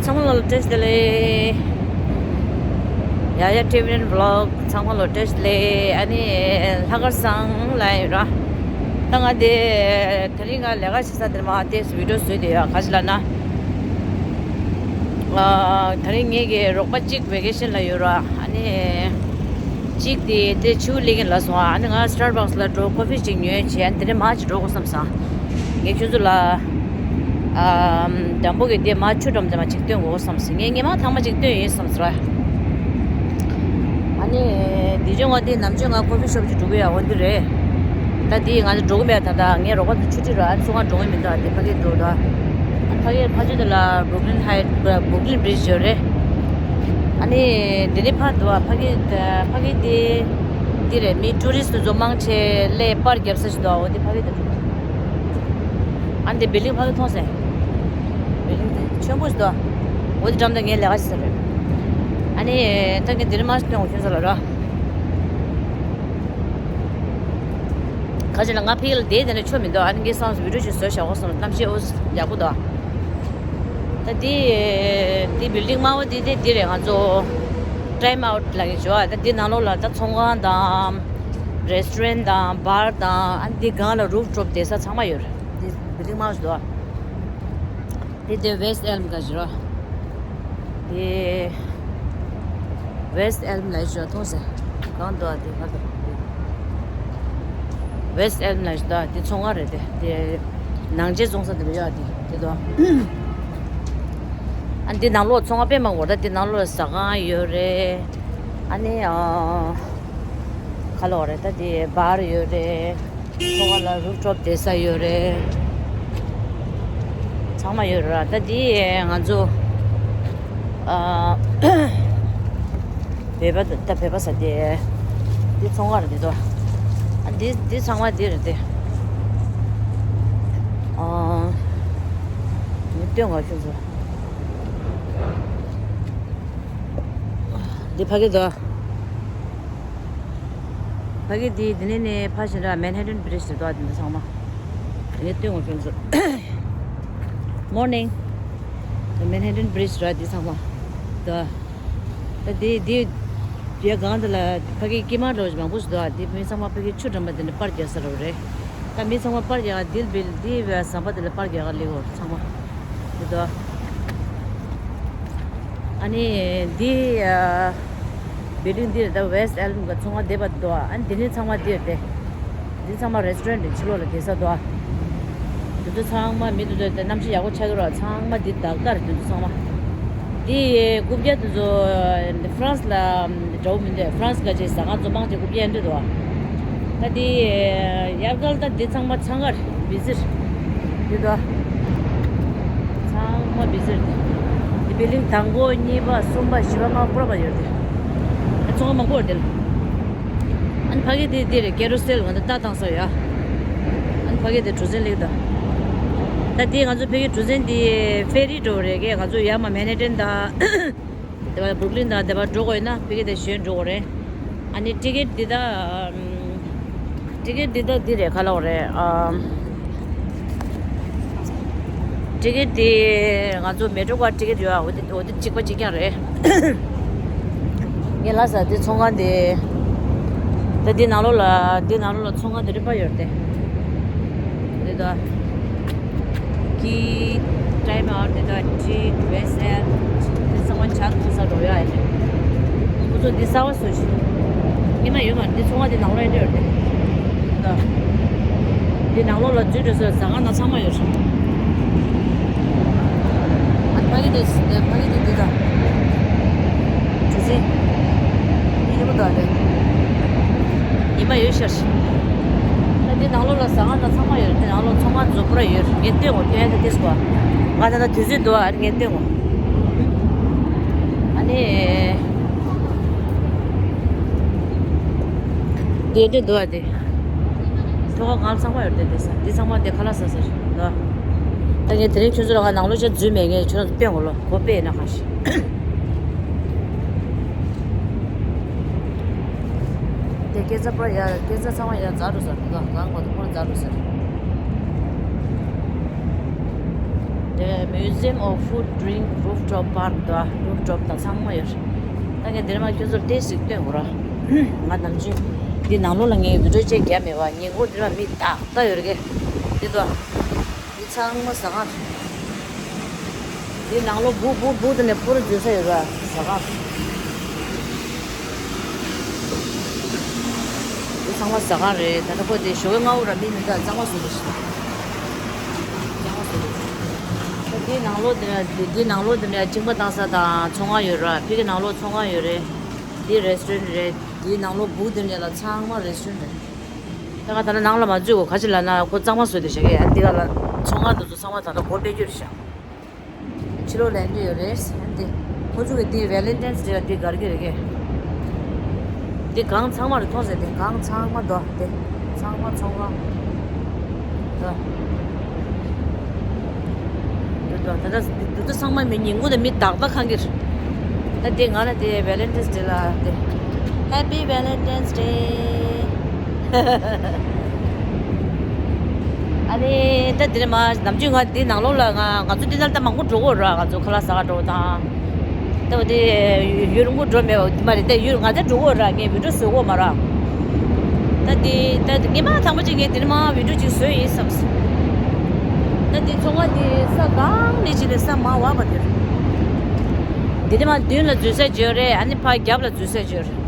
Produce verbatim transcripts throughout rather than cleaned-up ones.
ཚང་མ་ལ་བཀྲ་ཤིས་བདེ་ལེགས། ཡ་ཡ་ཊི་ཝི་ཨེན་བི་ལོག་ཚང་མ་ལ་བཀྲ་ཤིས་བདེ་ལེགས། ཨ་ནི་ལྷག་དཀར་བཟང་ལ་ཡོད་ར། ད་ང་དེ་དེ་རིང་ང་ལས་ཀ་བྱེད་ས་དེར་མ་དེ་བི་ཌི་ཡོ་བཟོས་དེ་ཡོད། ག་ཅི་ལབ་ན། ཨ། དེ་རིང་ངེད་ཀྱི་རོགས་པ་གཅིག་ཝེ་ཀེ་ཤན་ལ་ཡོད་ར། ཨ་ནི། གཅིག་དེ་དེ་ཆུ་བོ་ལི་གིན་ལ་སོང་ཨ། ཨ་ནི་ང་སི་ཊར་བྷག་སི་ལ་འགྲོ། ཀོ་ཕི་ཅིག་ཉོས་བྱས། ཨ་ནི་དེ་ནས་མར་ཅིག་འགྲོ་དགོས་བསམ་སོང་། ངས་ཁྱོད་ཚོ་ལ། ཨམ། དང་པོ་གི་དེ་མར་ཆུ་འགྲམ་དེ་མར་ཅིག་སྟོན་དགོས་བསམ་སོང་། ངས་སྔོན་མ་ཐེངས་མ་ཅིག་སྟོན་ཡིན་བསམ་སོང་ར། ཨ་ནི། དེ་བྱུང་བ་དེ་ནམ་རྒྱུན་ང་ཀོ་ཕི་ཤོབ་ཅིག་འགྲོ་གི་ཡོད། འོ་འདི་རེད། ད་དེ་ང་ཚོ་འགྲོ་གི་མེད། ད་ད་ངའི་རོགས་པ་ཚོ་ཆུ་ཁྲིད་ར། ཨ་ནི་ཚོང་ཁང་འགྲོ་གི་མི་འདུག་ཨ། དེ་ཕ་གིར་འགྲོ་འདུག་ཨ། ཕ་གིར་ཕར་ཕྱོགས་དེ་ལ་བུརུག་ལིན་ཧའི། བུརུག་ལིན་བྷི་རི་ཇི་ཡོད་རེད། ཨ་ནི་དེ་ནས་ཕར་འདུག་ཨ། ཕ་གི། ཕ་གི་དེ་འདི་རེད། མི་ཊུ་རི་སི་ཊི་ཚོ་མང་ཆེ་སླེབས་པར་རྒྱབ་ས་ཞིག་འདུག་ཨ། འོ་དེ་ཕ་གི་དེ་འགྲོ། ཨ་ནི་དེ་བིལ་ཌིང་ཕ་གི་མཐོང་སོང་། བིལ་ཌིང་དེ་ཆེན་པོ་ཞིག་འདུག་ཨ། འོ་དེ་འགྲམ་དུ་ངའི་ལས་ཀ་བྱེད་ས་རེད། ཨ་ནི་ད་ངས་དེ་རིང་མར་སྟོན་དགོས་ཁྱོད་ཚོ་ལ་ར། ག་ཅི་ལ་ང་ཕ་གི་ལ་བསྡད་དེ་ནས་ཆོ་མི་འདུག་ཨ་ནི་ངས་བསམ་སོང་བི་ཌི་ཡོ་ཞིག་བཟོས་བཞག་དགོས་བསམ། གནམ་གཤིས་འོ་ཡག་པོ་འདུག་ད་འདི་འདི་བིལ་ཌིང་དམར་པོ་འདི་དེ་འདི་རེད། ང་ཚོ་ཊའིམ་ཨའུཊ་ལབ་ཀྱི་བྱོས་ཨ། ད་འདི་ནང་ལོགས་ལ་ད་ཚོང་ཁང་དང་རེ་སི་ཊོ་རན་དང་བར་དང་། ཨ་ནི་འདི་སྒང་ལ་རུབ་ཊོབ་བསྡད་ས་ཚང་མ་ཡོད་རེད། འདི་བིལ་ཌིང་དམར་པོ་ཞིག་འདུག་ཨ། དེ་དེ་ཝེ་སི་ཊི་ཨེལ་མ་ག་ཞིག་རོ། དེ་ཝེ་སི་ཊི་ཨེལ་མ་ལ་ཞོ་མཐོང་ཟེར། གང་འདུག་ཨ། དེ་ག་འདུག་ཝེ་སི་ཊི་ཨེལ་མ་ལ་ཞོ། ད་དེ་ཚོང་ཁང་རེད། དེ་དེ་ནང་ཆས་བཙོང་ས་དེ་ལ་ཡོད་དེ། དེ་དོ། ཨ་ནི་དེ་ནང་ལོགས་ཚོང་ཁང་དཔེ་མང་པོ། ད་དེ་ནང་ལོགས་ཟ་ཁང་ཡོད་རེད། ཨ་ནི་ཨ། ག་ལོག་རེད། ད་དེ་བར་ཡོད་རེད། ཐོག་ལ་རུབ་ཊོབ་བསྡད་ས་ཡོད་རེད། ཚང་མ་ཡོད་རེད། ད་འདི་ང་ཚོ་ཨ། བོད་པ་ད་བོད་པ་ཟེར་དེ། འདི་ཚོང་ཁང་རེད་འདི་ཚོ། ཨ་འདི་འདི་ཚང་མ་འདི་རེད་དེ། ཨ། འདི་སྟོན་ག་ཁྱོད་ཚོ། འདི་ཕ་གི་དོ། ཕ་གི་དེ་དེ་ནས་ནས་ཕར་ཕྱིན་ར། མན་ཧ་ཊན་བྷི་རི་ཇི་དེ་འདུག་ཨ། དེ་འདྲ་ཚང་མ་ངས་སྟོན་དགོས་ཁྱོད་ཚོ། མོར་ནིང་། མན་ཧ་ཊན་བྷི་རི་ཇི་ར། དེ་ཚང་མ་ད། ད་དེ་དེ་དེ་སྒང་དེ་ལ་ཕ་གི་སྐྱེས་མ་འགྲོ་མང་པོ་ཞིག་འདུག་ཨ། དེ་མི་ཚང་མ་ཕ་གི་ཆུ་འགྲམ་པ་དེ་འདྲ་པར་རྒྱག་ས་ར་རེད། ད་མི་ཚང་མ་པར་རྒྱག་ག་དིལ་བིལ་དེ་བས་ཟམ་པ་དེ་ལ་པར་རྒྱག་ག་སླེབས་ཡོད་ཚང་མ། དེ་དོ། ཨ་ནི་འདི་ཨ། བིལ་ཌིང་འདི་ད་ཝེ་སི་ཊི་ཨེལ་མ་གི་ཚོང་ཁང་བསྡད་པ་འདུག་ཨ། ཨ་ནི་འདི་ནས་ཚང་མ་འདིར་བསྡད། འདི་ཚང་མ་རེ་སི་ཊོ་རན་འདི་ཕྱི་ལོགས་ལ་བསྡད་ས་འདུག་ཨ། འདི་ཚོ་ཚང་མ་མི་འདི་ཚོ་གནམ་གཤིས་ཡག་པོ་ཆགས་ཀྱི་རེད། ཚང་མ་འདི་ཌོག་ཊར་འདི་ཚོ་ཚང་མ། འདི་རྐུབ་བཀྱག་འདི་ཚོ་ཧྥ་རན་སི་ལ་འདྲ་བོ་མི་འདུག་ཧྥ་རན་སི་ག་ཅིག་ཟ་ཁང་ཚོ་མང་ཆེ་རྐུབ་བཀྱག་འདི་འདུག་ཨ། ད་འདི་དབྱར་ཁ་ལ་ད་འདི་ཚང་མ་འཚང་ཁ་རེད། བི་ཛི་རེད། འདི་དོ། ཚང་མ་བི་ཛི་རེད། འདི་བིལ་ཌིང་དང་པོ་གཉིས་པ་གསུམ་པ་བཞི་པ་ལྔ་པ་བཅུ་པ་ཡོད་རེད། ཨ་ཚོང་ཁང་མང་པོ་རེད་དེ་ལ། ཨ་ནི་ཕ་གི་དེ་འདི་རེད། ཀེ་རུ་སེལ་ང་ཚོ་རྟ་བཏང་ས་ཡ། ཨ་ནི་ཕ་གི་དེ་གྲུ་གཟིངས་སླེབས་ད། ད་འདི་ང་ཚོ་ཕ་གི་གྲུ་གཟིངས་འདི་ཕེ་རི་འགྲོ་རེད་གས། ང་ཚོ་ཡར་མར་མན་ཧ་ཊན་དང་། དེ་བ་བུརུག་ལིན་དང་དེ་བ་འགྲོ་དགོས་ཡོད་ན་ཕ་གི་དེ་གཞན་འགྲོ་དགོས་རེད། ཨ་ནི་ཊི་ཀེ་ཊི་འདི་ད། ཨམ། ཊི་ཀེ་ཊི་འདི་ད་འདི་རེད། ག་ལབ་དགོས་རེད། ཨམ། ཊི་ཀེ་ཊི་འདི་ང་ཚོ་མེ་ཊྲོ་ག་ཊི་ཀེ་ཊི་ཡོད་ཨ། འོ་དེ་འོ་དེ་གཅིག་པ་གཅིག་རྐྱང་རེད། ངས་ལབ་ས་དེ་ཚོང་ཁང་དེ། ད་འདི་ནང་ལོགས་ལ་འདི་ནང་ལོགས་ལ་ཚོང་ཁང་དེ་འདྲ་པ་ཡོད་རེད་དེ། འདི་ད། ཀི། ཊའིམ་ཨའུཊ་དེ་དག་ཊི་ཝེ་སེལ་དེ་ཚང་མ་ཇ་འཐུང་ས་འགྲོ་ཡ་ཡིན། ཁོ་ཚོ་འདི་གསར་པ་བཟོ་ཞིག་ཉི་མ་ཡོད་མ་རེད། འདི་ཚོང་ཁང་དེ་ནང་ལོགས་ཡོད་རེད། ད། འདི་ནང་ལོགས་ལ་འཛུལ་འགྲོ་ས་ཟ་ཁང་དང་ཚང་མ་ཡོད་རེད། ཨ་ཕ་གི་དེ་ཕ་གི་དེ་འདི་དང་། གྲུ་གཟིངས། འདི་ཡོད་པ་དང་རེད། ཉི་མ་ཡོད་ཤག་ད་འདི་ནང་ལོགས་ལ་ཟ་ཁང་དང་ཚང་མ་ཡོད་རེད། འདི་ནང་ལོགས་ཚོང་ཁང་ཚོ་པུ་ར་ཡོད་རེད། ངས་སྟོན་དགོས་སྟོན་ཡ་དེ་ཏིས་གོ་ང་ད་ལྟ་དུས་ཚོད་འདུག་ཨ་རེད། ངས་སྟོན་དགོས་ཨ་ནི། འདི་འདི་འདུག་ཨ་དེ། ཐོག་ཁང་ཚང་མ་ཡོད་རེད། དེ་ས་འདི་ཚང་མ་དེ་ཁ་ལག་ཟ་ས་རེད་ད། ད་ངས་དེ་རིང་ཁྱོད་ཚོ་ལ་ང་ནང་ལོགས་ཅིག་འཛུལ་མེད། ངས་ཁྱོད་རང་ཚོ་སྟོན་དགོས་ལོ། གོ་དཔེ་ཡིན་ན་གང་ཞིག་དེ་སྐས་འཛེག་པར་ཡ། སྐས་འཛེག་ཚང་མ་ཡ་འཛེག་འགྲོ་ས་རེད། ད་གང་གོ་དེ་པོ་འཛེག་འགྲོ་ས་རེད། དེ་Museum of Food Drink Rooftop Park དང་Rooftop དང་ཚང་མ་ཡོད་རེད། ད་ངས་འདིར་མ་ཁྱོད་ཚོར་ཏོག་ཙམ་སྟོན་དགོས་ར། ང་ནམ་རྒྱུན་འདི་ནང་ལོགས་ལ་ངས་བི་ཌིའོ་ཅིག་བརྒྱབ་མེད་པ། ཉིན་གུང་འདིར་མ་མི་ཏག་ཏག་ཡོད་རེད་གི། འདི་དང་འདི་ཚང་མ་ཟ་ཁང་རེད། འདི་ནང་ལོགས་སྦུག་སྦུག་སྦུག་དེ་ནས་ཕུར་འཛུལ་ས་ཡོད་ར། ཟ་ཁང་། འདི་ཚང་མ་ཟ་ཁང་རེད། ད་ལྟ་ཁོ་དེ་ཞོགས་པ་སྔ་པོ་ར་མི་མི་འདུག་གཙང་མ་བཟོས་འདུག་གཙང་མ་བཟོས་འདུག་ད་འདི་ནང་ལོགས་དེ་འདི་འདི་ནང་ལོགས་དེ་ནས་གཅིན་པ་བཏང་ས་དང་ཚོང་ཁང་ཡོད་ར། ཕ་གི་ནང་ལོགས་ཚོང་ཁང་ཡོད་རེད། འདི་རེ་སི་ཊོ་རན་རེད། འདི་ནང་ལོགས་སྦུག་དེ་ནས་ལ་ཚང་མ་རེ་སི་ཊོ་རན་རེད། ད་ང་ད་ལྟ་ནང་ལ་མ་འཛུལ་གོ། ག་ཅི་ལབ་ན་ཁོ་གཙང་མ་བཟོས་འདུག་བྱེད་ཀྱི་ཡ། འདི་ག་ལ་ཚོང་ཁང་དེ་ཚོ་ཚང་མ་ད་ལྟ་སྒོ་ཕྱེ་རྒྱུ་རེད་ཤག་ཕྱི་ལོགས་ལེན་རྒྱུ་ཡོད་རེད། ཨ་ནི་དེ་ཁོ་ཚོ་གི་དེ་Valentine's Day ལ་དེ་གར་གི་རེད་གི། དེ་གང་ཚང་མ་རེད། མཐོང་ཟེར། དེ་གང་ཚང་མ་དོ། དེ་ཚང་མ་ཚོང་ཁང་དོ། དེ་དོ་ད་ལྟ་དེ་དུས་ཚང་མ་མི་ཉིན་གུང་དེ་མི་ཏག་ཏག་ཁང་གི་རེད། ད་དེ་ང་ལ་དེ་Valentine's Day ལ་དེ་Happy Valentine's Day ཨ་ནི་ད་དེ་ནས་མ་ནམ་རྒྱུན་ང་འདི་ནང་ལོགས་ལ་ང་ང་ཚོ་འདི་ནང་ལ་ད་མང་པོ་འགྲོ་གི་ཡོད་ར། ང་ཚོ་ཁ་ལག་ཟ་ག་འགྲོ་དང་། ད་འོ་དེ་ཡུལ་ལུང་པོ་འགྲོ་མེད་པ་དེ་མ་རེད། ད་ཡུལ་ང་ཚོ་འགྲོ་གི་ཡོད་ར། ངས་བི་ཌིའོ་བཟོ་གི་ཡོད་མ་ར། ད་དེ་ད་ངས་མ་དང་པོ་ཅིག་ངས་དེ་ནས་མ་བི་ཌིའོ་ཅིག་བཟོས་ཡིན་བསམ། ད་དེ་ཚོང་ཁང་དེ་ས་གང་ནས་ཅིག་ལས་ས་མ་བ་བ་དེ་རེད། དེ་ནས་མ་མདུན་ལ་འཛུལ་ས་བརྗོད་རེད། ཨ་ནི་ཕར་རྒྱབ་ལ་འཛུལ་ས་བརྗོད་རེད།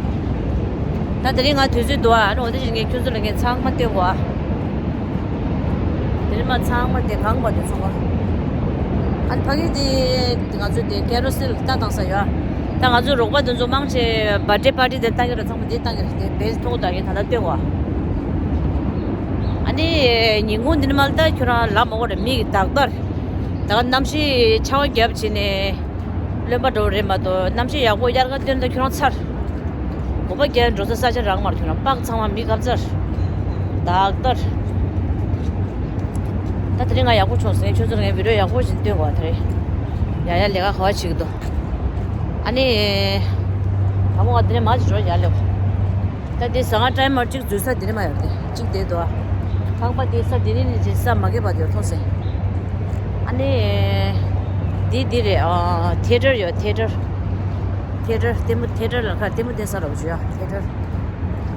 ད་དེ་རིང་ང་དུས་ཚོད་འདུག་ཨ་ནི་འོ་དེ་བཞིན་ངས་ཁྱོད་ཚོ་ལ་ངས་ཚང་མ་སྟོན་གོ་ཨ། དེ་རིང་མ་ཚང་མ་དེ་གང་པ་དེ་ཚོ་ག་ཨ་ནི་ཕ་གི་དེ་ང་ཚོ་དེ་ཀེ་རོ་སིལ་ལྟ་བཏང་ས་ཡོད་ཨ། ད་ང་ཚོ་རོགས་པ་དེ་ཚོ་མང་ཆེ་བར་ཌེ་པར་ཊི་དེ་བཏང་གི་རེད། ཚང་མ་དེ་བཏང་གི་རེད། དེ་བེས་ཐོག་ད་ཡོད། ད་ལྟ་སྟོན་གོ་ཨ། ཨ་ནི་ཉིན་གུང་འདི་ནས་མ་ལ་ད་ཁྱོད་རང་ལབ་མ་དགོས་རེད། མི་གི་དག་དར་ད་ག་གནམ་གཤིས་ཆར་པ་བརྒྱབ་བྱས་ནས། རློན་པ་འགྲོ་རེད་མ་གཏོགས་གནམ་གཤིས་ཡག་པོ། དབྱར་ཁ་སྟོན་ད་ཁྱོད་རང་ཚར། གོམ་པ་བརྒྱབ་འགྲོ་ས་ས་ཆ་རག་མ་རེད། ཁྱོད་རང་པག་ཚང་མ་མི་གབ་ཚར། དག་ལྟར། ད་དེ་རིང་ང་ཡག་པོ་བྱུང་ཟེར། ཁྱོད་ཚོར་ངས་བི་ཌིའོ་ཡག་པོ་ཞིག་སྟོན་དགོས་དེ་རེད། ཡ་ཡ་ལས་ཀ་ག་བ་བྱེད་ཀྱི་འདུག་ཨ་ནི། དང་པོ་ང་དེ་རིང་མ་ཅིག་འགྲོ་ཡ་ལེ། ད་དེ་ཟ་ཁང་ཊའི་མར་གཅིག་འཛུལ་ས་དེ་ནས་མ་ཡོད་དེ་གཅིག་དེ་དོ། ཁང་པ་དེ་ས་དེ་ནས་ནི་ཅི་ས་མ་གས་པ་དེ་མཐོང་སེ། ཨ་ནི། དེ་དེ་རེད་ཨ། ཐེ་ཊར་ཡོད། ཐེ་ཊར། ཐེ་ཊར་ལྟད་མོ། ཐེ་ཊར་ལ་ཁ་ལྟད་མོ་བལྟས་ས་རོགས་བྱོས་ཨ། ཐེ་ཊར།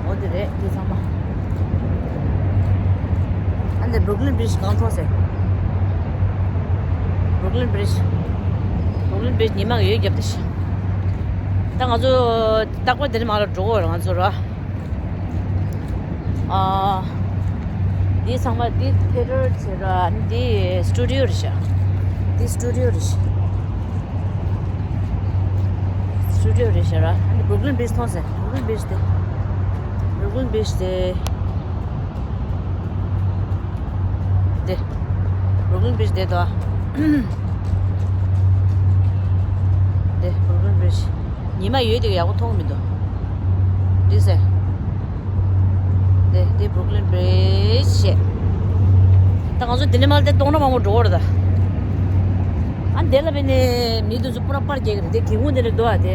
འོ་དེ་རེད་དེ་ཚང་མ། ཨ་ནི་Brooklyn Bridge གང་མཐོང་སེ། Brooklyn Bridge། Brooklyn Bridge ཉི་མ་གི་འོད་བརྒྱབ་དེ་ཤི། ད་ང་ཚོ་རྟག་པར་དེ་ནས་མར་ལ་འགྲོ་གི་ཡོད་རེད་ང་ཚོ་ར། ཨ། འདི་ཚང་མ་འདི་ཐེ་ཊར་བྱས་ར། འདི་སི་ཊུ་ཌི་ཡོ་རེད་ཤག་འདི་སི་ཊུ་ཌི་ཡོ་རེད་ཤག་སི་ཊུ་ཌི་ཡོ་རེད་ཤག་ར། འདི་Brooklyn Bridge མཐོང་སེ། Brooklyn Bridge དེ། Brooklyn Bridge དེ། དེ། Brooklyn Bridge དེ་དོ། དེ་Brooklyn Bridge། ཉི་མ་ཡོད་དེ་ཡག་པོ་མཐོང་གི་མི་འདུག་འདི་ཟེ། དེ་དེ་Brooklyn Bridge བྱས། ད་ང་ཚོ་འདི་ནས་མར་དེ་གཏོང་ན་མང་པོ་འགྲོ་བར་ད། ཨ་འདི་ལ་བས་ནས་མི་དེ་ཚོ་པུ་ར་པར་རྒྱག་གི་རེད། དེ་སྒེའུ་ཁུང་དེ་ནས་འདུག་ཨ་དེ།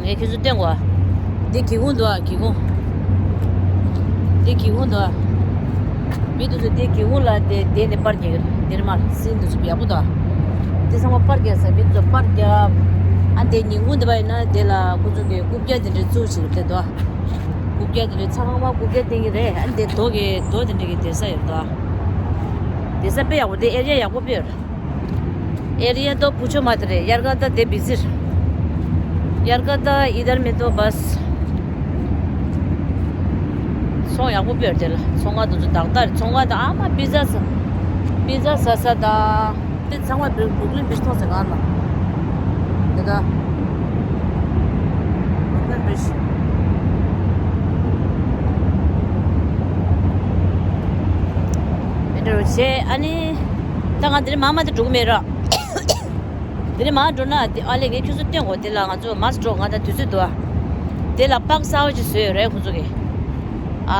ངས་ཁྱོད་ཚོ་སྟོན་གོ་ཨ། འདི་སྒེའུ་ཁུང་འདུག་ཨ། སྒེའུ་ཁུང་། འདི་སྒེའུ་ཁུང་འདུག་ཨ། མི་དེ་ཚོ་དེ་སྒེའུ་ཁུང་ལ་དེ་དེ་ནས་པར་རྒྱག་གི་རེད། དེ་ནས་མར་སིན་དེ་ཚོ་ཡག་པོ་འདུག་ཨ། དེ་ཚང་མ་པར་རྒྱག་ས། མི་དེ་ཚོ་པར་རྒྱག་ཨ་འདི་ཉིན་གུང་འདི་པ་ཡིན་ན་དེ་ལ་ཁོ་ཚོ་གི་རྐུབ་བཀྱག་དེ་འདྲ་བཙུགས་བྱས་རེད་དེ་འདུག་ཨ། རྐུབ་བཀྱག་དེ་འདྲ་ཚང་མ་རྐུབ་བཀྱག་བསྟན་གི་རེད། ཨ་འདི་རྡོ་གི་རྡོ་དེ་འདྲ་གི་བསྡད་ས་ཡོད་འདུག་ཨ། བསྡད་ས་དཔེ་ཡག་པོ། དེ་ཨེ་རི་ཡ་ཡག་པོ་དཔེ་ཡོད་རེད། ཨེ་རི་ཡ་དོ་བུ་ཆོ་མ་དེ་རེད། དབྱར་ཁ་ད་དེ་བི་ཟི་རེད། དབྱར་ཁ་ད་ཨི་དར་མེ་དོ་བས། ཚོང་ཡག་པོ་དཔེ་ཡོད་རེད་དེ་ལ། ཚོང་ཁང་དེ་ཚོ་དག་དར། ཚོང་ཁང་དང་ཨ་མ་པི་ཛ་ཟ། པི་ཛ་ཟ་ས་དང་། དེ་ཚང་མ་བུ་Brooklyn Bridge མཐོང་ཟེར་གང་ལ། དེ་ད། Brooklyn Bridge། དེ་འདྲ་བྱས་ཨ་ནི། ད་ང་དེ་རིང་མར་མར་དེ་འགྲོ་གི་མེད་ར། དེ་ནས་མར་འགྲོ་ན་དེ་ཨ་ལས་ངས་ཁྱོད་ཚོ་སྟོན་གོ། དེ་ལ་ང་ཚོ་མར་འགྲོ། ང་ད་དུས་ཚོད་འདུག་ཨ། དེ་ལ་པག་གསར་པ་ཅིག་བཟོས་ཡོད་རེད་ཁོང་ཚོ་གིས། ཨ་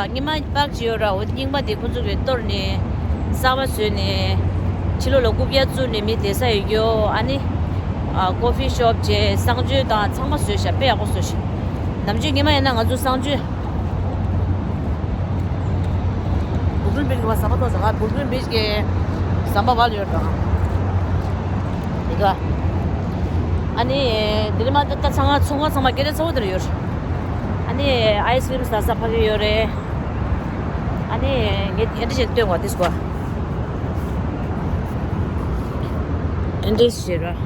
རྙིང་མ་པག་ཅིག་ཡོད་ར། འོ་དེ་རྙིང་པ་དེ་ཁོང་ཚོ་གིས་གཏོར་ནས་གསར་པ་བཟོས་ནས་ཕྱི་ལོགས་ལ་རྐུབ་བཀྱག་བཙུགས་ནས་མི་བསྡད་ས་ཡོད་རྒྱུ། ཨ་ནི་ཨ་ཀོ་ཕི་ཤོབ་བྱས། གསང་སྤྱོད་དང་ཚང་མ་བཟོས་ཤག་དཔེ་ཡག་པོ་བཟོས་ཤག་ནམ་རྒྱུན་སྔོན་མ་ཡིན་ན་ང་ཚོ་གསང་སྤྱོད། Brooklyn Bridge གི་བ་ཟ་མ་ཐོག་ཟ་ག Brooklyn Bridge གི་ ཟམ་པ་བར་ཡོད་ར། འདི་ག་ཨ་ནི་འདི་རིམ་ད་ད་ཚང་མ་ཚོང་ཁང་ཚང་མ་སྐད་ཆ་ཚ་བོ་དེར་ཡོད། ཨ་ནི་ཨའི་སི་ཀྲིམ་ཟ་ས་ཕ་གི་ཡོད་རེད། ཨ་ནི་ངས་ཨེ་འདྲི་བྱེད་སྟོན་གོ་དིས་གོ་ཨེ་འདྲི་བྱེད་ར།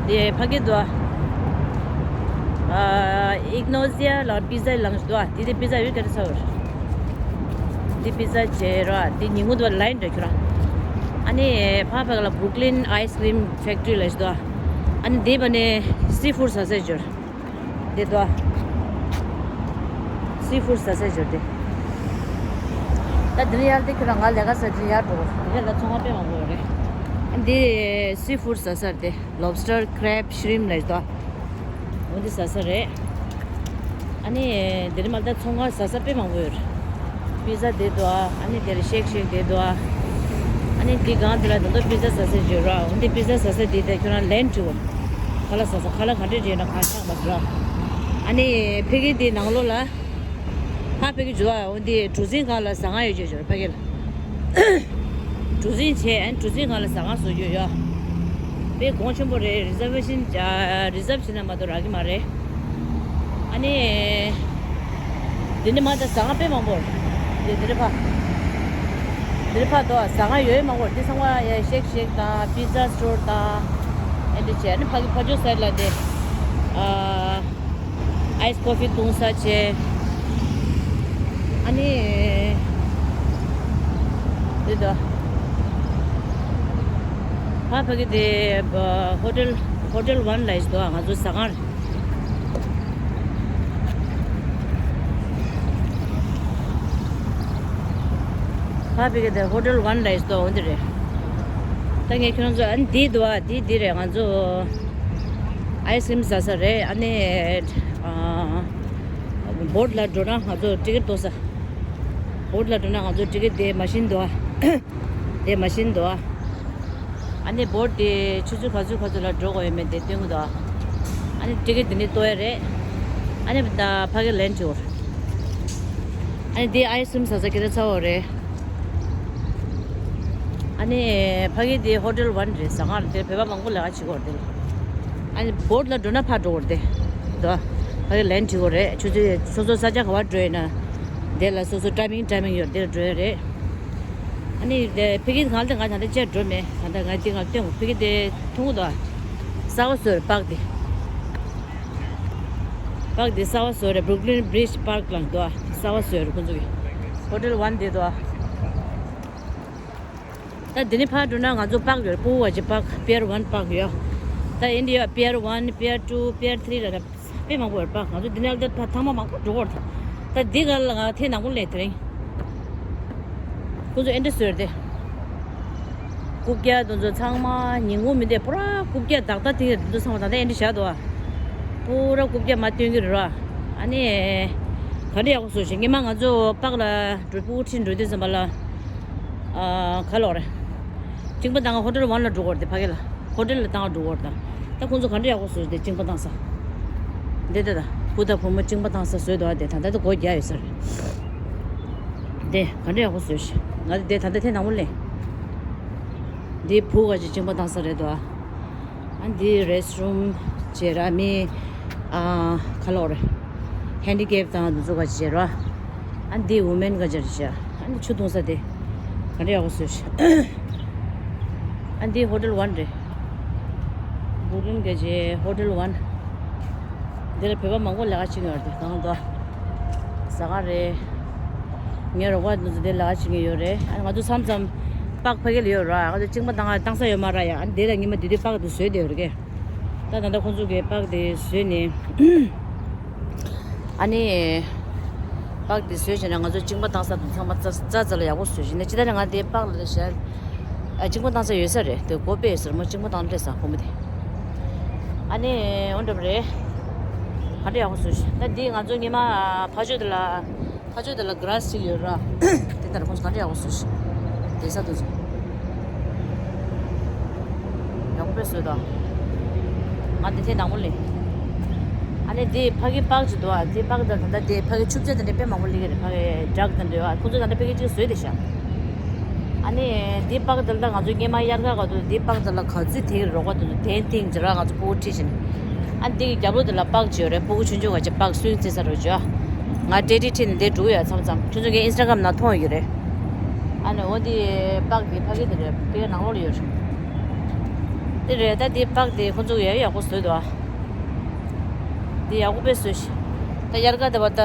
དེ་ཕ་གི་འདུག་ཨ། ཨིག་ནོ་ཟི་ཡ་ལ་པི་ཛ་ལངས་འདུག་ཨ། དེ་དེ་པི་ཛ་ཡོད་སྐད་ཆ་ཚ་བོ་ར། འདི་པི་ཛ་བྱེད་རོགས། འདི་ཉིན་གུང་དུ་ལ་ཡིན་འདྲ་ཁྱོད་རང་། ཨ་ནི་ཕ་ཕ་ག་ལ་Brooklyn Ice Cream Factory ལ་ཞིག་འདུག་ཨ་ནི་འདི་བ་ནི་སི་ཕུཌ་ཟ་ས་འབྱོར། འདི་འདུག་ཨ། སི་ཕུཌ་ཟ་ས་འབྱོར་འདི། ད་འདི་ནི་ཡར་འདི་ཁྱོད་རང་ང་ལས་ཀ་ཟ་འདི་ཡར་འགྲོ། འདི་ལ་ཚོང་ཁང་དཔེ་མང་པོ་ཡོད་རེད། ཨ་འདི་སི་ཕུཌ་ཟ་ས་རེད་དེ། Lobster, crab, shrimp ལ་ཞིག་འདུག་ཨ། འོ་འདི་ཟ་ས་རེད། ཨ་ནི་འདི་རིམ་ལ་ད་ཚོང་ཁང་ཟ་ས་དཔེ་མང་པོ་ཡོད་རེད། པི་ཛ་དེ་འདུག་ཨ། ཨ་ནི་དེར་ཤེག་ཤེག་དེ་འདུག་ཨ། ཨ་ནི་འདི་སྒང་དེ་ལ་ད་དུང་པི་ཛ་ཟ་ས་ཅིག་ཡོད་ར། འོ་འདི་པི་ཛ་ཟ་ས་དེ་དེ་ཁྱོད་རང་ལན་བྲིའོ། ཁ་ལག་ཟ་ས་ཁ་ལག་ག་འདྲས་རེད་ན་གང་ཆགས་མ་ཟེར་ར། ཨ་ནི་ཕ་གི་དེ་ནང་ལོགས་ལ། ཧ་ཕ་གི་འཇུ་བ་འོ་འདི་གྲུ་གཟིངས་སྒང་ལ་ཟ་ཁང་ཡོད་ཅེས་ཅོར་ཕ་གི་ལ། གྲུ་གཟིངས་བྱས་ཨན་གྲུ་གཟིངས་སྒང་ལ་ཟ་ཁང་བཟོ་རྒྱུ་ཡོད། དཔེ་གོང་ཆེན་པོ་རེད། རི་ཛར་ཝེ་ཤན་རི་ཛརབ་བྱས་ན་མ་གཏོགས་རག་གི་མ་རེད། ཨ་ནི། འདི་ནི་མ་ད་ཟ་ཁང་དཔེ་མང་པོ་རེད། འདི་འདི་རེད་ཕ། འདི་རེད་ཕ་དོ་ཟ་ཁང་ཡོད་མང་པོ་རེད། འདི་ཚང་མ་ཡ་ཤེག་ཤེག་དང་པི་ཛ་སི་ཊོར་དང་། ཨེ་འདི་བྱས་ཨ་ནི་ཕ་གི་ཕ་ཇོ་སའིཌ་ལ་དེ། ཨ། ཨའི་སི་ཀོ་ཕི་བཏུང་ས་བྱས། ཨ་ནི། འདི་དོ། ཕ་ཕ་གི་དེ་ཧོ་ཊེལ་ཧོ་ཊེལ་ཝན་ལ་ཡིས་དོ་ང་ཚོ་ཟ་ཁང་རེད། ཕ་ཕ་གི་དེ་ཧོ་ཊེལ་ཝན་ལ་ཡིས་དོ་འོ་འདི་རེད། ད་ངས་ཁྱོད་རང་ཚོ་ཨ་ནི་འདི་དོ་ཨ་འདི་འདི་རེད་ང་ཚོ། ཨའི་སི་ཀྲིམ་ཟ་ས་རེད། ཨ་ནི་ཨ། བོཊ་ལ་འགྲོ་ན་ང་ཚོ་ཊི་ཀེཊ་གཏོང་ས། བོཊ་ལ་འགྲོ་ན་ང་ཚོ་ཊི་ཀེཊ་དེ་མ་ཤིན་འདུག་ཨ། དེ་མ་ཤིན་འདུག་ཨ། ཨ་ནི་བོཊ་དེ་ཆུ་ཚོད་ག་ཚོད་ག་ཚོད་ལ་འགྲོ་དགོས་ཡོད་མེད་དེ་སྟོན་གི་འདུག་ཨ། ཨ་ནི་ཊི་ཀེཊ་དེ་ནི་གཏོང་ཡ་རེད། ཨ་ནི་ད་ཕ་གི་ལན་བྲིའོ། ཨ་ནི་དེ་ཨའི་སི་ཀྲིམ་ཟ་ས་སྐད་ཆ་ཚ་བོ་རེད། ཨ་ནི་ཕ་གི་དེ་ཧོ་ཊེལ་ཝན་རེད། ཟ་ཁང་རེད། དེར་བོད་པ་མང་པོ་ལས་ཀ་བྱེད་ཀྱི་ཡོད་རེད་དེ་ལ། ཨ་ནི་བོཊ་ལ་འགྲོ་ན་ཕར་འགྲོ་དགོས་རེད་དེ། དོ། ཕ་གི་ལན་བྲིས་དགོས་རེད། ཆུ་ཚོད་སོ་སོ་ས་ཆ་ག་བར་འགྲོ་ཡིན་ན། དེ་ལ་སོ་སོ་ཊའི་མིང་ཊའི་མིང་ཡོད་དེར་འགྲོ་ཡ་རེད། ཨ་ནི་དེ་ཕ་གི་ང་ལ་ང་ད་ལྟ་བཅར་འགྲོ་མེད། ད་ལྟ་ང་དེ་ང་སྟོན་དགོས། ཕ་གི་དེ་མཐོང་གི་འདུག་ཨ། གསར་པ་བཟོས་རེད་པཱརྐ་དེ། པཱརྐ་དེ་གསར་པ་བཟོས་རེད། Brooklyn Bridge Park ལ་འདུག་ཨ། གསར་པ་བཟོས་རེད་ཁོང་ཚོ་གི། ཧོ་ཊེལ་ཝན་དེ་འདུག་ཨ། ད་འདི་ནས་ཕར་འགྲོ་ན་ང་ཚོ་པཱརྐ་ཡོད་རེད། ཕྲུ་གུ་བ་ཅིག་པཱརྐ་པི་ཡར་ཝན་པཱརྐ་ཡོད། ད་ཨིན་ཌི་ཡ་པི་ཡར་ཝན་པི་ཡར་ཊུ་པི་ཡར་ཐི་རི་ལ་དཔེ་མང་པོ་ཡོད་རེད་པ། ང་ཚོ་འདི་ནས་ད་ཐ་ཐང་མ་མང་པོ་འགྲོ་གི་རེད། ད་འདི་ག་ལ་ང་ཐེངས་དང་པོ་སླེབས་དེ་རིང་། ཁོ་ཚོ་ཨེ་འདྲ་བཟོས་རེད་དེ། རྐུབ་བཀྱག་དེ་ཚོ་ཚང་མ་ཉིན་གུང་མི་འདུག་པུ་ར་རྐུབ་བཀྱག་དག་དག་དེ་འདུག་ཚང་མ་ད་ལྟ་ཨེ་འདྲ་བཞག་འདུག་ཨ། པུ་ར་རྐུབ་བཀྱག་མར་སྟོན་གྱི་རེད་ར། ཨ་ནི། ག་འདྲ་ཡག་པོ་བཟོས་ཤག་སྔོན་མ་ང་ཚོ་པཱརྐ་ལ་འགྲོ་ཕྲུ་གུ་ཁྲིད་འགྲོ་དུས་ཙམ་པ་ལ། ཨ། ག་ལབ་དགོས་རེད། གཅིན་པ་བཏང་ག་ཧོ་ཊེལ་ཝན་ལ་འགྲོ་དགོས་རེད་དེ་ཕ་གི་ལ། ཧོ་ཊེལ་ལ་བཏང་ག་འགྲོ་དགོས་རེད་ད། ད་ཁོང་ཚོ་ག་འདྲ་ཡག་པོ་བཟོས་ཏེ་གཅིན་པ་བཏང་ས། འདི་ལྟ་ད། བུ་དང་བུ་མོ་གཅིན་པ་བཏང་ས་བཟོས་འདུག་ཨ། དེ་ད་ལྟ་དེ་སྒོ་རྒྱག་ཡོད་ས་རེད། དེ་ག་འདྲ་ཡག་པོ་བཟོས་ཤག་ང་དེ་ད་ལྟ་དེ་ནང་མོ་ལེན། འདི་བུ་ག་ཅིག་གཅིན་པ་བཏང་ས་རེད་འདུག་ཨ། ཨ་འདི་རེ་སི་ཊི་རུམ་བྱས་ར་མི། ཨ། ག་ལབ་དགོས་རེད། ཧེན་ཌི་ཀེབ་དང་འདི་ཚོ་ག་ཅིག་བྱས་ར། ཨ་འདི་ཝུ་མེན་ག་ཅིག་རེད་ཤག་ཨ་འདི་ཆུ་འཐུང་ས་དེ། ག་འདྲ་ཡག་པོ་བཟོས་ཤག་ཨ་འདི་ཧོ་ཊེལ་ཝན་རེད། བུ་རིན་ག་ཅིག་ཧོ་ཊེལ་ཝན། འདི་ལ་བོད་པ་མང་པོ་ལས་ཀ་བྱེད་ཀྱི་ཡོད་རེད་དེ་གང་འདུག་ཟ་ཁང་རེད། ངའི་རོགས་པ་འདི་ཚོ་འདིར་ལས་ཀ་བྱེད་ཀྱི་ཡོད་རེད། ཨ་ང་ཚོ་མཚམས་མཚམས་པཱརྐ་ཕ་གི་ལ་ཡོད་ར། ང་ཚོ་གཅིན་པ་བཏང་བཏང་ས་ཡོད་མ་ར་ཡ། ཨ་འདི་ལ་ཉི་མ་དེ་དུས་པཱརྐ་དེ་བཟོས་བསྡད་ཡོད་རེད་ཀྱེ། ད་ད་ལྟ་ཁོང་ཚོ་གིས་པཱརྐ་དེ་བཟོས་ནས། ཨ་ནི། པཱརྐ་དེ་བཟོས་བྱས་ན་ང་ཚོ་གཅིན་པ་བཏང་ས་དང་ཚང་མ་རྩ་རྩ་རྩ་ལ་ཡག་པོ་བཟོས་བྱས་ནས་ཅི་ལྟར་ང་དེ་པཱརྐ་ལ་བཞག་ཨ་གཅིན་པ་བཏང་ས་ཡོད་ས་རེད་དེ་སྒོ་ཕྱེ་ཡོད་ས་རེད་མོ། གཅིན་པ་བཏང་སླེབས་ས་བུ་མོ་དེ། ཨ་ནི་འོ་འདྲ་པོ་རེད། ག་འདྲ་ཡག་པོ་བཟོས་ཤག་ད་འདི་ང་ཚོ་ཉི་མ་ཕ་ཆོས་དེ་ལ་ཕ་ཆོས་དེ་ལ་གྷ་ར་སི་ཅིག་ཡོད་ར། དེ་ལྟར་ཁོང་ཚོ་ག་འདྲ་ཡག་པོ་བཟོས་ཤག་བསྡད་ས་དེ་ཚོ་ཡག་པོ་དཔེ་བཟོས་ད། ང་འདི་ཐེངས་དང་པོ་ལེན། ཨ་ནི་དེ་ཕ་གི་པག་ཅིག་འདུག་ཨ། དེ་པག་དང་ད་ལྟ་དེ་ཕ་གི་ཆུ་བྱ་དེ་འདྲ་དཔེ་མང་པོ་སླེབས་ཀྱི་རེད། ཕ་གི་ཌག་དེ་འདྲ་ཡོད་ཨ། ཁོང་ཚོས་ད་ལྟ་ཕ་གི་གཅིག་བཟོས་བསྡད་ཤག་ཨ་ནི་དེ་པག་དེ་ལ་ད་ང་ཚོ་སྔོན་མ་དབྱར་ཁ་ག་དུས་དེ་པག་དེ་ལ་ག་ཚོད་དེ་རོགས་པ་དེ་ཚོ་དན་ཐིང་ཅི་ར་ང་ཚོ་ཕྲུ་གུ་ཁྲིད་བཞིན། ཨ་ནི་དེ་གི་རྒྱབ་ལོགས་དེ་ལ་པག་ཅིག་ཡོད་རེད། ཕྲུ་གུ་ཆུང་ཆུང་ག་ཅིག་པག་སུའིང་རྩེ་ས་རོགས་བྱོས་ཨ། ང་ཊེ་ཌི་ཁྲིད་ནས་འདིར་འགྲོ་གི་ཡོད་མཚམས་མཚམས། ཁྱོད་ཚོ་ངའི་ཨིན་སི་ཊ་གྷ་རམ་ནང་མཐོང་ཡོད་ཀྱི་རེད། ཨ་ནི་འོ་དེ་པག་དེ་ཕ་གི་དེ་རེད། ཕ་གི་ནང་ལོགས་ལ་ཡོད་རེད། དེ་རེད། ད་དེ་པག་དེ་ཁོང་ཚོ་ཡག་ཡག་པོ་བཟོས་འདུག་ཨ། འདི་ཡག་པོ་དཔེ་བཟོས་ཤག་ད་དབྱར་ཁ་དེ་བ་ད་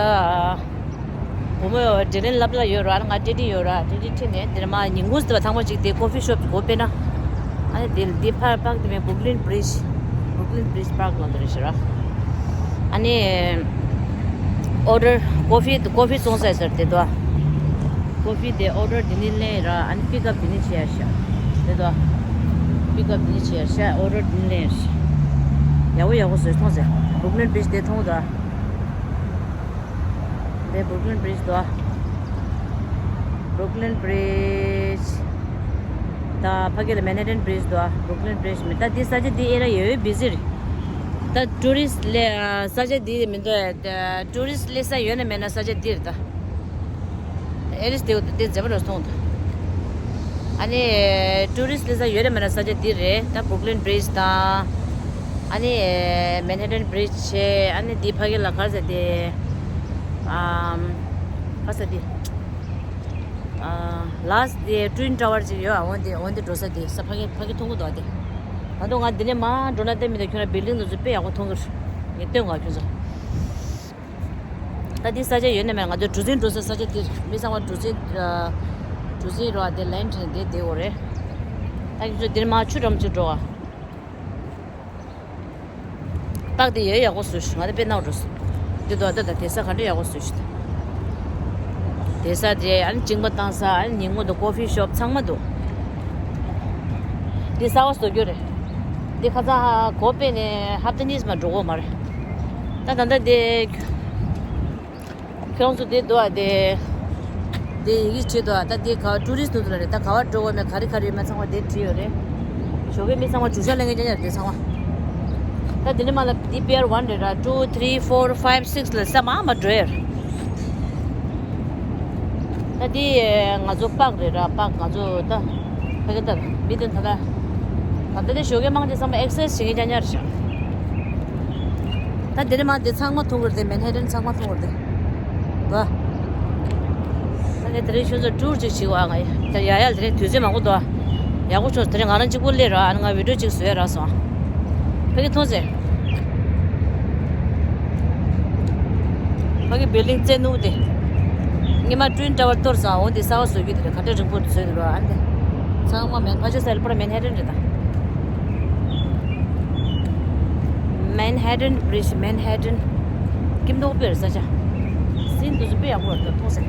བུ་མོ་དྲིན་ལན་ལབ་ལ་ཡོད་ར། ང་ཊེ་ཌི་ཡོད་ར། ཊེ་ཌི་ཁྲིད་ནས་འདིར་མ་ཉིན་གུང་དེ་བ་ཐང་པ་ཅིག་དེ་ཀོ་ཕི་ཤོབ་སྒོ་ཕྱེ་ན། ཨ་ནི་དེ་དེ་ཕར་པག་དེ་མིན་བུར་ཀི་ལིན་བྷི་རིཇ། བུར་ཀི་ལིན་བྷི་རིཇ་པག་ལ་འདི་རེད་ཤག་ར། ཨ་ནི་ཨོ་ཌར་ཀོ་ཕི་ཀོ་ཕི་བཙོང་ས་ཟེར་དེ་དོ། ཀོ་ཕི་དེ་ཨོ་ཌར་འདི་ནས་ལེན་ར། ཨ་ནི་པིག་ཨབ་འདི་ནས་བྱེད་ཡ་ཤག་དེ་དོ། པིག་ཨབ་འདི་ནས་བྱེད་ཡ་ཤག་ཨོ་ཌར་འདི་ནས་ལེན་ཡ་ཤག་ཡག་པོ་ཡག་པོ་བཟོས་མཐོང་ཟེར། བུར་ཀི་ལིན་བྷི་རིཇ་དེ་མཐོང་དོ། དེ་བུར་ཀི་ལིན་བྷི་རིཇ་དོ། བུར་ཀི་ལིན་བྷི་རིཇ། ད་ཕ་གི་ལ་མན་ཧེ་ཊན་བྷི་རིཇ་དོ། བུར་ཀི་ལིན་བྷི་རིཇ་མིན། ད་འདི་ས་ཆ་འདི་ཨེ་ར་ཡོད་བི་ཟི་རེད། ད་ཊུ་རི་སི་ལ་ས་ཆ་འདི་མི་འདུག་ཊུ་རི་སི་སླེབས་ས་ཡོད་ན་མེད་ན་ས་ཆ་འདི་རེད་ད། ཨེ་རིས་དེ་དེ་མཛེས་པ་རུ་མཐོང་འདུག་ཨ་ནི་ཊུ་རི་སི་སླེབས་ས་ཡོད་རེད་མེད་རེད་ས་ཆ་འདི་རེད། ད་བུར་ཀི་ལིན་བྷི་རིཇ་དང་། ཨ་ནི་མན་ཧེ་ཊན་བྷི་རིཇ་བྱས། ཨ་ནི་འདི་ཕ་གི་ལ་ག་རེ་ཟེར་དེ། ཨམ། ག་རེ་ཟེར་དེ། ཨ། ལ་སི་དེ་ཊུ་ཝིན་ཊ་ཝར་ཅིག་ཡོད་ཨ། འོན་ཏེ་འོན་ཏེ་འགྲོ་ས་དེ་ས་ཕ་གི་ཕ་གི་མཐོང་གི་འདུག་ཨ། དེ་ད་དུང་ང་འདི་ནས་མར་འགྲོ་ན་བལྟས་མི་འདུག་ཁྱོད་རང་བིལ་ཌིང་དེ་ཚོ་དཔེ་ཡག་པོ་མཐོང་གི་རེད། ངས་སྟོན་གོ་ཁྱོད་ཚོ། ད་འདི་ས་ཆ་ཡོད་ན་མེད་ན་ང་ཚོ་གྲུ་གཟིངས་འགྲོ་ས་ས་ཆ་འདི་རེད། མི་ཚང་མ་གྲུ་གཟིངས། ཨ། གྲུ་གཟིངས་རོ་ཨ། དེ་ལན་ཁྲིད་ནས་བསྡད་དགོས་རེད། ད་ཁྱོད་ཚོ་འདིར་མར་ཆུ་འགྲམ་ཅིག་འགྲོ་ཨ། སྟག་དེ་ཡོད་ཡག་པོ་བཟོས་ཤག་ང་དེ་དཔེ་ནག་འགྲོ་སོང་། འདི་དོ་ད་ད་དེ་ས་ག་འདྲ་ཡག་པོ་བཟོས་ཤག་དེ་ས་དེ་ཨ་ནི་གཅིན་པ་བཏང་ས། ཨ་ནི་ཉིན་གུང་དུ་ཀོ་ཕི་ཤོབ་ཚང་མ་འདུག་འདི་གསར་པ་བཟོ་རྒྱུ་རེད། འདི་ཁ་སང་ཧ་གོ་པས་ནས་ཧབ་ཏ་གཉིས་མ་འགྲོ་གོ་མ་རེད། ད་ད་ལྟ་དེ། ཁྱོད་ཚོ་དེ་འདུག་ཨ། དེ་དེ་ཡི་གེ་བྲིས་འདུག་ཨ། ད་དེ་ག་ཊུ་རི་སི་འདུག་ལ་རེད། ད་ག་བར་འགྲོ་དགོས་མེད། ག་རེ་ག་རེ་ཡོད་མེད་ཚང་མ་དེ་བྲིས་ཡོད་རེད། ཞོགས་ཀས་མི་ཚང་མ་རྒྱུག་ཤར་ལེན་མཁན་ཅན་ཡར་དེ་ཚང་མ། ད་དེ་ནས་མ་ལ་དེ་པི་ཡར་ཝན་རེད་ར། ཊུ་ཐི་རི་ཕོར་ཕའིབ་སིག་སི་ལ་ས་མ་མ་འགྲོ་ཡར། ད་དེ་ང་ཚོ་པག་རེད་ར། པག་ང་ཚོ་ད། ཕ་གི་ལྟར་མི་དེ་ད་ལྟ། ད་ལྟ་དེ་ཞོགས་ཀས་མང་ཆེ་ཚང་མ་ཨེག་སར་སའིཛ་བྱེད་མཁན་རྐྱང་རྐྱང་རེད་ཤག་ད་དེ་ནས་མ་དེ་ཚང་མ་མཐོང་གི་རེད་དེ། མན་ཧེ་ཊན་ཚང་མ་མཐོང་གི་རེད་དེ། ད་ད་དེ་དེ་རིང་ཁྱོད་ཚོ་ཊུར་ཅིག་བྱེད་པ་ང་ཡི་ད་ཡ་ཡ་དེ་རིང་དུས་ཚོད་མང་པོ་འདུག་ཡག་པོ་བྱུང་། དེ་རིང་ང་རང་གཅིག་པུ་སླེབས་ར། ཨ་ནི་ང་བི་ཌིའོ་གཅིག་བཟོས་རག་སོང་། ཕ་གི་མཐོང་ཟེར། ཕ་གི་བིལ་ཌིང་རྩེ་ནུབ་དེ། སྔོན་མ་ཊུ་ཝིན་ཊ་ཝར་གཏོར་སོང་། འོ་དེ་གསར་པ་བཟོ་རྒྱུ་དེ་རེད། ག་འདྲ་རིང་པོ་བཟོས་འདུག་ར། ཨ་ནི་དེ་ཚང་མ་མན་ཕ་ཆོས་སལ་པོ་ར་མན་ཧེ་ཊན་རེད་ད། མན་ཧེ་ཊན་བྷི་རིཇ། མན་ཧེ་ཊན། སྐྱིད་མདོག་དཔེ་རེད་ས་ཆ། སིན་དེ་ཚོ་དཔེ་ཡག་པོ་རེད་ད། མཐོང་ཟེར།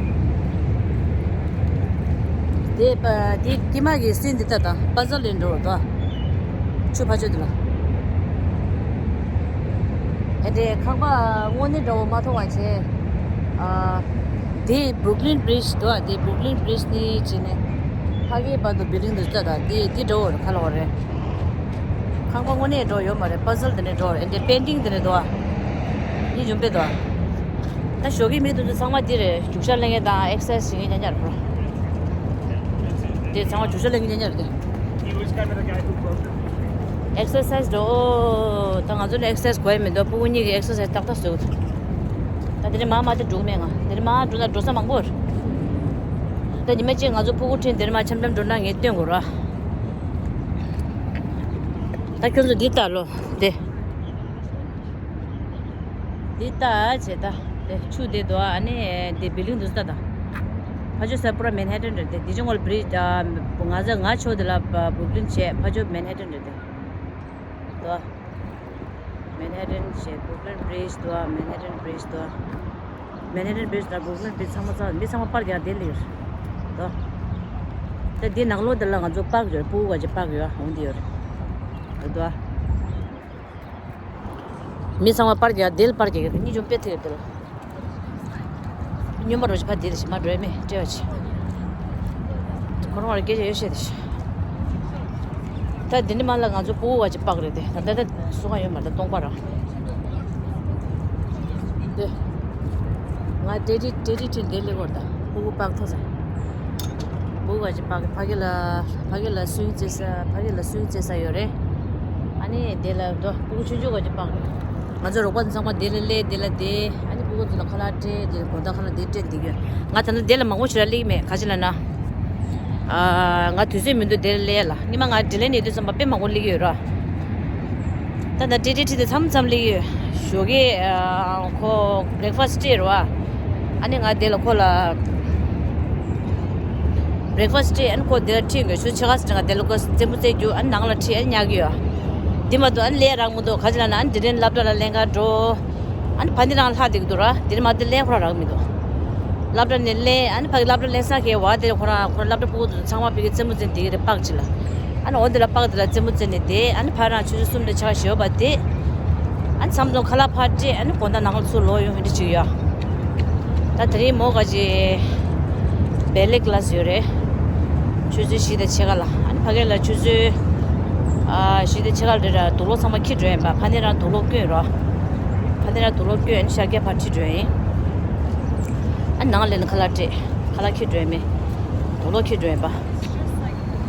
དེ་པ་དེ་དཀྱིལ་མ་གི་སིན་འདི་ལྟ་དང་པ་ཛལ་ལེན་འགྲོ་བ་དོ། ཆུ་ཕ་ཆོས་འདི་ལ། ཨེ་འདྲའི་ཁང་པ་དངོས་གནས་འདྲ་བོ་མ་མཐོང་བ་བྱས། ཨ། དེ་བུར་ཀི་ལིན་བྷི་རིཇ་དོ། དེ་བུར་ཀི་ལིན་བྷི་རིཇ་ནི་བྱས་ནས་ཕ་གིའི་བར་དུ་བིལ་ཌིང་འདི་ལྟ་དང་དེ་དེ་འདྲ་བོ་རེད། ཁ་ལོ་བ་རེད། ཁང་པ་དངོས་གནས་འགྲོ་ཡོད་མ་རེད། པ་ཛལ་དེ་ནས་འགྲོ་རེད། འདི་པེན་ཊིང་དེ་ནས་འགྲོ་བ། ཡིན་ཡོང་པས་འདུག་ད་ཞོགས་ཀའི་མི་དེ་ཚོ་ཚང་མ་འདི་རེད། རྒྱུག་ཤར་ལེན་མཁན་དང་ཨེག་སར་སའིཛ་བྱེད་མཁན་ཉག་ཉག་རེད་པ། དེ་ཚང་མ་རྒྱུག་ཤར་ལེན་མཁན་ཉག་ཉག་རེད་དེ། ཨེག་སར་སའིཛ་འགྲོ། ད་ང་ཚོ་ལ་ཨེག་སར་སའིཛ་དགོས་ཡ་མི་འདུག་ཕྲུ་གུ་གཉིས་ཀྱིས་ཨེག་སར་སའིཛ་ཏག་ཏག་བཟོས་ཡོད། ད་དེ་ནས་མར་མར་དེ་འགྲོ་གི་མེད། ང་དེ་ནས་མར་འགྲོ་ན་འགྲོ་ས་མང་པོ་རེད། ད་ཉི་མ་གཅིག་ང་ཚོ་ཕྲུ་གུ་ཁྲིད་དེ་ནས་མར་འཆམ་འཆམ་འགྲོ་ན་ངས་སྟོན་དགོས་ར། ད་ཁྱོད་ཚོ་འདི་ལྟ་ལོ། དེ། འདི་ལྟ་བྱས་ད། དེ་ཆུ་དེ་དོ། ཨ་ནི་དེ་བིལ་ཌིང་འདུག་ལྟ་ད། ཕ་ཆོས་ས་པུ་ར་མན་ཧེ་ཊན་རེད་དེ། འདི་ཅི་ངོ་ལ་བྷི་རིཇ་ཨ། ང་ཚོ་ང་ཆོ་དེ་ལ་བུར་ཀི་ལིན་བྱས། ཕ་ཆོས་མན་ཧེ་ཊན་རེད་དེ། དོ། མན་ཧེ་ཊན་བྱས། བུར་ཀི་ལིན་བྷི་རིཇ་དོ། མན་ཧེ་ཊན་བྷི་རིཇ་དོ། མན་ཧེ་ཊན་བྷི་རིཇ་དང་བུར་ཀི་ལིན་བྷི་རིཇ་ཚང་མ་ཚང་མི་ཚང་མ་པར་རྒྱག་དེ་ལེར། དོ། ད་འདི་ནང་ལོགས་དེ་ལ་ང་ཚོ་པག་ཡོད། ཕྲུ་གུ་ག་ཅིག་པག་ཡོད། འོང་དེ་ཡོད་རེད། དོ། མི་ཚང་མ་པར་རྒྱག་དེ་ལ་པར་རྒྱག་གི་རེད། གཉིས་ཅུང་དཔེ་ཐེ་ཡོད་དེ་ལ། སྨྱོན་པ་རོ་ཞིག་ཕ་དེ་ལ་ཞིག་མ་འགྲོ་ཡ་མེད། སྤྲེལ་བ་ཆེ། ཁོ་རང་ར་སྐད་ཆ་ཡོད་བཤད་དེ་ཞིག་ད་འདི་ནི་མ་ལ་ང་ཚོ་ཕྲུ་གུ་ག་ཅིག་པག་རེད་དེ། ད་ལྟ་ད་སུ་གང་ཡོད་མ་རེད། ད་སྟོང་པ་ར། ང་ཏྲེ་ཏྲི་ཏྲེ་ཏྲི་ཁྲིད་དེ་སླེབས་ཀྱི་ཡོད་རེད་ད། སྤུ་གུ་པག་ཐོག་ས། སྤུ་གུ་ག་ཅིག་པག་ཕ་གི་ལ་ཕ་གི་ལ་སུན་རྩེ་ས་ཕ་གི་ལ་སུན་རྩེ་ས་ཡོད་རེད། ཨ་ནི་དེ་ལ་དོ་སྤུ་གུ་ཆུང་ཆུང་ག་ཅིག་པག་རེད། ང་ཚོ་རོགས་པ་ཚང་མ་དེ་ལ་སླེབས་དེ་ལ་བསྡད། ཨ་ནི་སྤུ་གུ་ཚོ་ལ་ཁ་ལག་སྤྲད་དེ་དགོང་དག་ཁ་ལག་དེ་སྤྲད་བསྡད་ཀྱི་ཡོད། ང་ད་ནི་དེ་ལ་མང་པོ་ཞིག་ར་སླེབས་མེད། ག་ཅི་ལབ་ན། ང་དུས་ཚོད་མི་འདུག་དེར་སླེབས་ལ། སྔོན་མ་ང་དྲི་ལན་ཡོད་དུས་ཙམ་པ་དཔེ་མང་པོ་སླེབས་ཀྱི་ཡོད་ར། ད་ལྟ་ཏྲེ་ཏྲེ་ཁྲིད་དེ་མཚམས་མཚམས་སླེབས་ཀྱི་ཡོད། ཞོགས་ཀས་ཁོ་བྷི་རེག་ཕ་སི་སྤྲད་ར། ཨ་ནི་ང་དེ་ལ་ཁོ་ལ་བྷི་རེག་ཕ་སི་སྤྲད། ཨ་ནི་ཁོ་དེ་ལ་ཁྲིད་དགོས་ཞུ་ཆེ་ཁ་སི་ང་དེ་ལ་ཁོ་རྩེད་མོ་རྩེ་རྒྱུ། ཨ་ནི་ནང་ལ་ཁྲིད། ཨ་ནི་ཉལ་གི་ཡོད། དེ་མ་གཏོགས་ཨ་ནི་ལས་རག་མི་འདུག་ག་ཅི་ལབ་ན་ཨ་ནི་དེ་རིང་སློབ་གྲྭ་ལ་ལེན་ག་འགྲོ། ཨ་ནི་ཕ་ནི་རང་ལྷག་བསྡད་ཀྱི་འདུག་ར། དེ་རིང་མ་དེ་ལེན་ཁོ་རང་རག་མི་འདུག་སློབ་གྲྭ་ནས་ལེན། ཨ་ནི་ཕ་གི་སློབ་གྲྭ་ལེན་ས་གའི་བ་དེ་ཁོ་རང་ཁོ་རང་སློབ་གྲྭ་སྤུ་གུ་དེ་ཚང་མ་ཕ་གི་རྩེད་མོ་རྩེ་འདི་གི་རེད་པག་ཅིག་ལ། ཨ་ནི་འོ་འདི་ལ་པག་དེ་ལ་རྩེད་མོ་རྩེ་ནས་བསྡད། ཨ་ནི་ཕ་རང་ཆུ་ཚོད་གསུམ་དེ་ཆ་ཞེས་པ་དེ། ཨ་ནི་མཚམས་མཚམས་ཁ་ལག་ཕར་སྤྲད། ཨ་ནི་དགོང་དག་ནང་ལ་ཚུར་ལོག་ཡོང་འདི་ཅིག་ཡོད། ད་དེ་རིང་མོ་ག་ཅི་བེ་ལེ་ཀི་ལ་ཟོས་རེད། ཆུ་ཚོད་བཞི་དང་ཕྱེད་ཀ་ལ། ཨ་ནི་ཕ་གི་ལ་ཆུ་ཚོད་ཨ་བཞི་དང་ཕྱེད་ཀ་ལ་རེད་ར། དུག་ལོག་ཚང་མ་འཁྱེར་འགྲོ་ཡིན་པ། ཕ་ནི་རང་དུག་ལོག་སྐྱོན་རོ། ཕ་ནི་རང་དུག་ལོག་སྐྱོན། ཨ་ནི་ཤར་རྒྱག་ཕར་ཁྲིད་འགྲོ་ཡིན། ཨ་ནང་ལ་ཁ་ལག་སྤྲད། ཁ་ལག་འཁྱེར་འགྲོ་ཡིན་མེད། དུག་ལོག་འཁྱེར་འགྲོ་ཡིན་པ།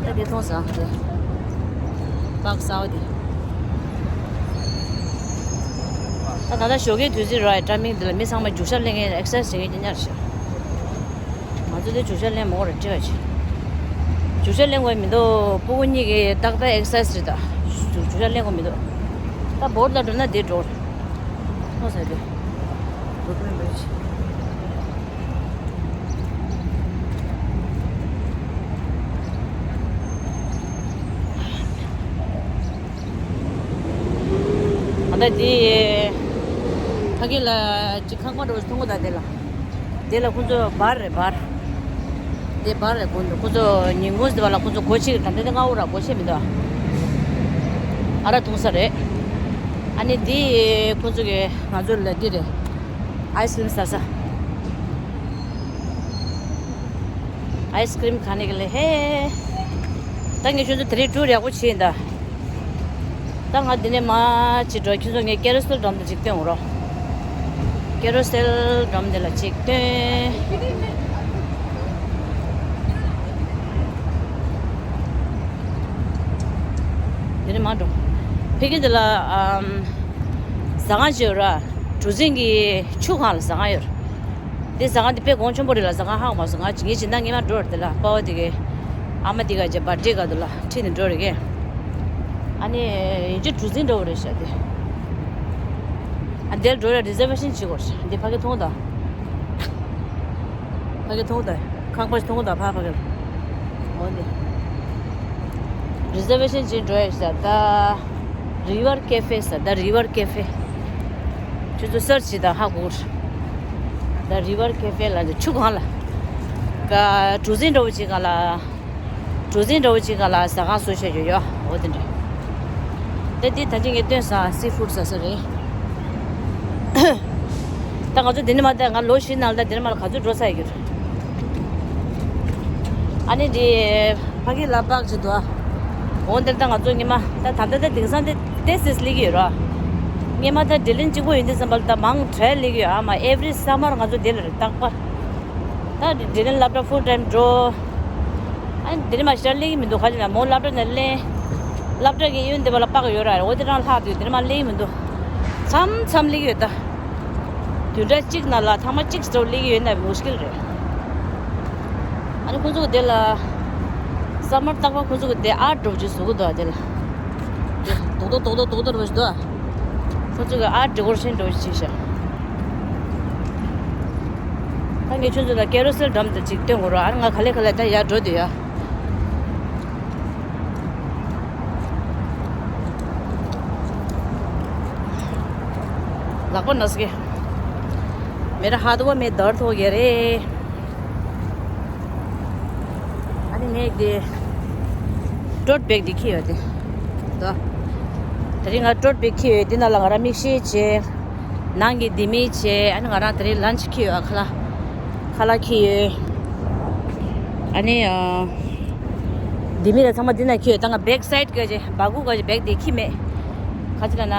ད་དེ་མཐོང་སོང་དེ། པག་གསར་པ་དེ། ད་ད་ལྟ་ཞོགས་ཀའི་དུས་ཚོད་རེད། ཊའི་མིང་འདི་ལ་མི་ཚང་མ་རྒྱུག་ཤར་ལེན་མཁན་ཨེག་སར་སའི་སི་བྱེད་མཁན་ཅིག་ཉར་ཤག་ང་ཚོ་དེ་རྒྱུག་ཤར་ལེན་མ་དགོས་རེད་བྲེལ་བ་ཆེ། རྒྱུག་ཤར་ལེན་དགོས་མི་འདུག་སྤུ་གུ་གཉིས་ཀྱིས་ཏག་ཏག་ཨེག་སར་སའི་སི་རེད་ད། རྒྱུག་ཤར་ལེན་དགོས་མི་འདུག་ད་བོར་ལ་འགྲོ་ན་དེ་འགྲོ། ཨོ་ཟེར་དེ། འགྲོ་མི་འགྲོ་ཆེ། ང་ད་དེ་ཕ་གི་ལ་ཅིག་ཁང་པ་འགྲོ་མཐོང་གོ་ད་དེ་ལ། དེ་ལ་ཁོང་ཚོ་བར་རེད་བར། དེ་བར་རེད། ཁོང་ཚོ་ཁོང་ཚོ་ཉིན་གུང་ཟེར་བ་ལ་ཁོང་ཚོ་སྒོ་ཕྱེ་གི། ད་དེ་དེ་སྔ་པོ་ར་སྒོ་ཕྱེ་མི་འདུག་ཨ་རག་འཐུང་ས་རེད། ཨ་ནི་དེ་ཁོང་ཚོ་གི་ང་ཚོ་ལ་འདི་རེད། ཨའི་སི་ཀི་རིམ་ཟ་ས། आइसक्रीम खाने के लिए है। ད་ངས་ཁྱོད་ཚོ་དེ་རིང་ཊུར་ཡག་པོ་བྱས་ཡིན་ད། ད་ང་འདི་ནས་མར་ཅིག་འགྲོ། ཁྱོད་ཚོ་ངའི་ཀེ་རུ་སེལ་སྒྲོམ་དེ་ཅིག་སྟོན་རོགས། ཀེ་རུ་སེལ་སྒྲོམ་དེ་ལ་ཅིག་སྟོན། འདི་ནས་མར་འགྲོ། ཕ་གི་འདི་ལ་ཨམ་ཟ་ཁང་ཅིག་ཡོད་ར། གྲུ་གཟིངས་ཀྱི་ཆུ་སྒང་ལ་ཟ་ཁང་ཡོད་ར། དེ་ཟ་ཁང་དེ་དཔེ་གོང་ཆེན་པོ་རེད་ལ། ཟ་ཁང་ཧ་གོ་མ་སོང་། ང་ངའི་སྦྱིན་བདག་སྔོན་མ་འགྲོ་ར། དེ་ལ་པ་ཕ་དེ་གའི་ཨ་མ་དེ་ག་ཅེ་བར་ཐི་ཌེ་ག་དུ་ལ་ཁྲིད་ནས་འགྲོ་རེད་གས། ཨ་ནི་ཡིན་གཅིག་གྲུ་གཟིངས་འགྲོ་བ་རེད་ཤག་དེ། ཨ་འདིར་འགྲོ་ཡ་རི་ཛར་ཝེ་ཤན་བྱེད་དགོས་ཤག་འདི་ཕ་གི་མཐོང་ད། ཕ་གི་མཐོང་ད། ཁང་པ་མཐོང་ད་ཕ་ཕ་གི་ལ། འོ་འདི། རི་ཛར་ཝེ་ཤན་བྱེད་འགྲོ་ཡ་ཤག་ད། རི་ཝར་ཀེ་ཧྥེ་ཟེར། ད་རི་ཝར་ཀེ་ཧྥེ། ཁྱོད་ཚོ་སར་ཆི་ད་ཧ་གོ། ད་རི་ཝར་ཀེ་ཧྥེ་ལ་ཆུ་སྒང་ལ། ཀ་གྲུ་གཟིངས་འགྲོ་བ་ཅིག་ག་ལ། གྲུ་གཟིངས་འགྲོ་བ་ཅིག་ག་ལ་ཟ་ཁང་བཟོ་བྱས་ཡོད་ཡོད། འོ་དེ་འདྲ། ད་འདི་ད་ཅི་ངས་སྟོན་ས་སི་ཕུ་ཌི་ཟ་ས་རེད། ད་ང་ཚོ་འདི་ནས་མར་ད་ང་ལོ་བཞི་ནང་ལ་ད་འདི་ནས་མར་ལ་ག་ཚོད་འགྲོ་ས་ཡོད་རྒྱུ་རེད། ཨ་ནི་འདི་ཕ་གི་ལ་པག་ཅིག་འདུག་ཨ། འོ་འདིར་ད་ང་ཚོ་ཉི་མ་ད་ད་ལྟ་ད་དེང་སང་དེ་ཏོག་ཙམ་སླེབས་ཀྱི་ཡོད་ར། སྔོན་མ་ད་དྲི་ལན་གཅིག་པོ་ཡིན་དུས་ཙམ་པ་ལ་ད་མང་དྲགས་སླེབས་ཀྱི་ཡོད་ཨ་མ། ཨེ་ཝི་རི་སམ་མར་ང་ཚོ་འདི་ལ་རེད་རྟག་པར། ད་དེ་རིང་སློབ་གྲྭ་ཕུལ་ཊའིམ་འགྲོ། ཨ་ནི་དེ་རིང་མ་ཤར་སླེབས་ཀྱི་མི་འདུག་ག་ཅི་ན་མོ་སློབ་གྲྭ་ནས་ལེན། སློབ་གྲྭ་གི་ཨེ་ཝེན་ཊི་དེ་བ་ལ་པག་ཡོད་ར། འོ་དེ་རང་ལྷག་དུས་དེ་རིང་མ་སླེབས་ཀྱི་མི་འདུག་མཚམས་མཚམས་སླེབས་ཀྱི་ཡོད་ད། བདུན་ཕྲག་གཅིག་ནང་ལ་ཐེངས་མ་གཅིག་ཙམ་སླེབས་ཀྱི་ཡོད་ན་མུ་ཤི་ཀིལ་རེད། ཨ་ནི་ཁོང་ཚོ་གི་དེ་ལ། སམ་མར་རྟག་པར་ཁོང་ཚོ་གི་དེ་ཨར་ཊི་འདྲ་པོ་ཅིག་བཟོ་གི་འདུག་ཨ་དེ་ལ། དེ་རྡོག་རྡོག་རྡོག་རྡོག་རྡོག་རྡོག་འདྲ་པོ་ཅིག་འདུག་ཨ། ཁོང་ཚོ་གི་ཨར་ཊི་ཌེ་ཀོ་རེ་ཤན་འདྲ་པོ་ཅིག་བྱས་ཤག་ད་ངས་ཁྱོད་ཚོ་ལ་ཀེ་རུ་སེལ་སྒྲོམ་དེ་ཅིག་སྟོན་དགོས་རོགས། ཨ་ནི་ང་ག་ལེ་ག་ལེ་ད་ཡར་འགྲོ་དུས་ཡ། ལག་པ་ན་སྐེ། मेरा हाथ हुआ मैं दर्द हो गया रे। ཨ་ནི་ངས་དེ་ཊོཊ་བེག་དེ་འཁྱེར་ཡོད་དེ། ད་དེ་རིང་ང་ཊོཊ་བེག་འཁྱེར་ཡོད། དེ་ནང་ལ་ང་རང་མིག་ཤེལ་བྱས། ནང་གི་ལྡེ་མིག་བྱས། ཨ་ནི་ང་རང་དེ་རིང་ལན་ཆི་འཁྱེར་ཡོད། ཨ་ཁ་ལག་ཁ་ལག་འཁྱེར་ཡོད། ཨ་ནི་ཨ། ལྡེ་མིག་ལ་ཚང་མ་འདི་ན་འཁྱེར་ཡོད། ད་ང་བེག་སའིཌ་ག་ཅེ་སྦ་ཁུག་ག་ཅེ་བེག་དེ་འཁྱེར་མེད། ག་ཅི་ལབ་ན།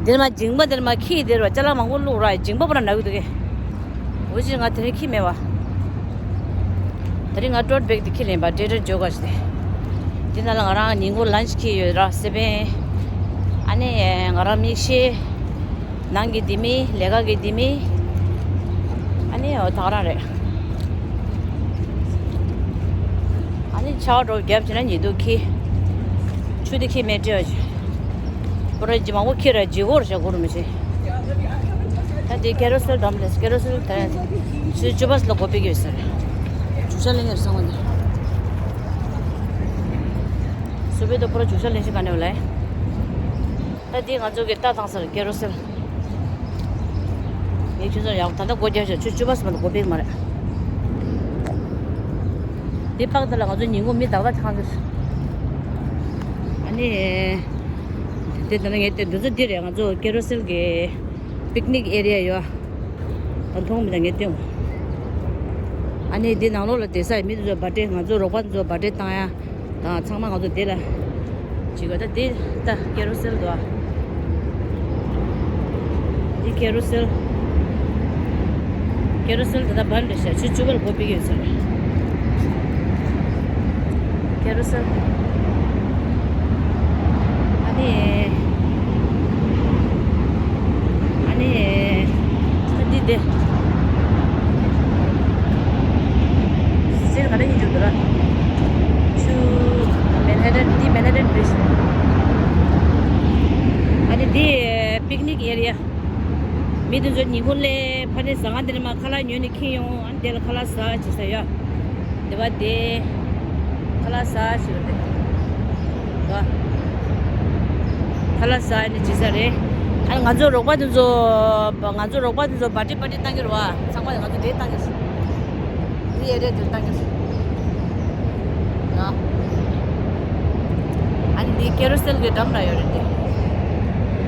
འདིར་མ་མཇིང་པ་འདིར་མ་འཁྱེར་འདིར་བ་ཅ་ལག་མང་པོ་བླུགས་ར། མཇིང་པ་པོ་ར་ན་གི་འདུག་གས། འོ་ཅི་ང་དེ་རིང་ཁྱི་མེད་བ། དེ་རིང་ང་ཊོཊ་བེག་དེ་ཁྱི་ལེན་པ་ཊྲེ་ཌར་ཇོ་ག་ཞིག་དེ། དེ་ནང་ལ་ང་རང་ཉིན་གུང་ལན་ཆི་ཁྱི་ཡོད་ར་སེ་བན། ཨ་ནི་ང་རང་མིག་ཤེལ། ནང་གི་དེ་མི་ལས་ཀ་གི་དེ་མི། ཨ་ནི་འོ་ད་ག་རང་རེད། ཨ་ནི་ཆར་པ་འདྲ་བོ་བརྒྱབ་བྱས་ན་ཉི་གདུགས་ཁྱི། ཆུ་དེ་ཁྱི་མེད་སྤྲད་བ་ཅིག་པོ་ར་ཇི་མང་པོ་ཁྱི་ར་ཇི་གོ་ར་ཞག་གོ་རུ་མི་ཤེས། ད་དེ་ཀེ་རུ་སེལ་འགྲམ་རེད། ཀེ་རུ་སེལ་དེ་ཚོའི་ཅུ་པས་ལ་སྒོ་ཕྱེ་གི་ཡོད་ཟེར། རྒྱུག་ཤར་ལེན་ཡར་སོང་བ་ནི། སུ་བེ་དོ་པོ་ར་རྒྱུག་ཤར་ལེན་ཤི་ག་ནས་ལ། ད་དེ་ང་ཚོ་གི་ལྟ་སྟངས་ཟེར་ཀེ་རུ་སེལ། ངས་ཁྱོད་ཚོར་ཡག་ད་ལྟ་སྒོ་རྒྱག་བཞག་ཆུ་ཅུ་པས་མ་ལ་སྒོ་ཕྱེ་གི་མ་རེད། དེ་པག་དེ་ལ་ང་ཚོ་ཉིན་གུང་མི་ཏག་ཏག་ཁང་གི། ཨ་ནི། དེ་ལྟ་ན་ངས་དེ་འདི་ཚོ་འདི་རེད། ང་ཚོ་ཀེ་རུ་སེལ་གི་པིག་ནིག་ཨེ་རི་ཡ་ཡོད། ད་མཐོང་མི་ད་ངས་སྟོན། ཨ་ནི་འདི་ནང་ལོགས་ལ་བསྡད་ས་ཡི་མི་དེ་ཚོ་བར་ཌེ་ང་ཚོ་རོགས་པ་དེ་ཚོ་བར་ཌེ་བཏང་ཡ། ད་ཚང་མ་ང་ཚོ་འདི་ལ། བྱེད་དགོས་ད་འདི་ད་ཀེ་རུ་སེལ་འདུག་ཨ། འདི་ཀེ་རུ་སེལ། ཀེ་རུ་སེལ་ད་ལྟ་བན་རེད་ཤག་ཆུ་བཅུ་པ་ལ་སྒོ་ཕྱེ་གི་ཡོད་ཟེར། ཀེ་རུ་སེལ། ཨ་ནི། ཨ་ནི། ད་འདི་དེ། སེལ་ག་རེ་ཡིན་འཇུག་འདུག་ར། ཆུ། མན་ཧ་ཊན་འདི་མན་ཧ་ཊན་བྷི་རིཇ། ཨ་ནི་འདི་པིག་ནིག་ཨེ་རི་ཡ། མི་དེ་ཚོ་ཉིན་གུང་ལ་ཕ་ནས་ཟ་ཁང་དེ་ནས་མར་ཁ་ལག་ཉོས་ནས་འཁྱེར་ཡོང་། ཨ་ནི་དེ་ལ་ཁ་ལག་ཟ་བྱེད་ས་ཡོད། དེ་བ་དེ། ཁ་ལག་ཟ་ཞིག་རེད། བ། ཁ་ལག་ཟ་ནི་བྱེད་ས་རེད། ཨ་ང་ཚོ་རོགས་པ་དེ་ཚོ། ང་ཚོ་རོགས་པ་དེ་ཚོ་བར་ཌེ་པར་ཊི་བཏང་གི་རེད་བ། ཚང་མ་ང་ཚོ་དེ་བཏང་གི་རེད། དེ་ཨེ་རི་ཡ་དེ་བཏང་གི་རེད། ཡ། ཨ་ནི་འདི་ཀེ་རུ་སེལ་གྱི་འགྲམ་ལ་ཡོད་རེད་དེ།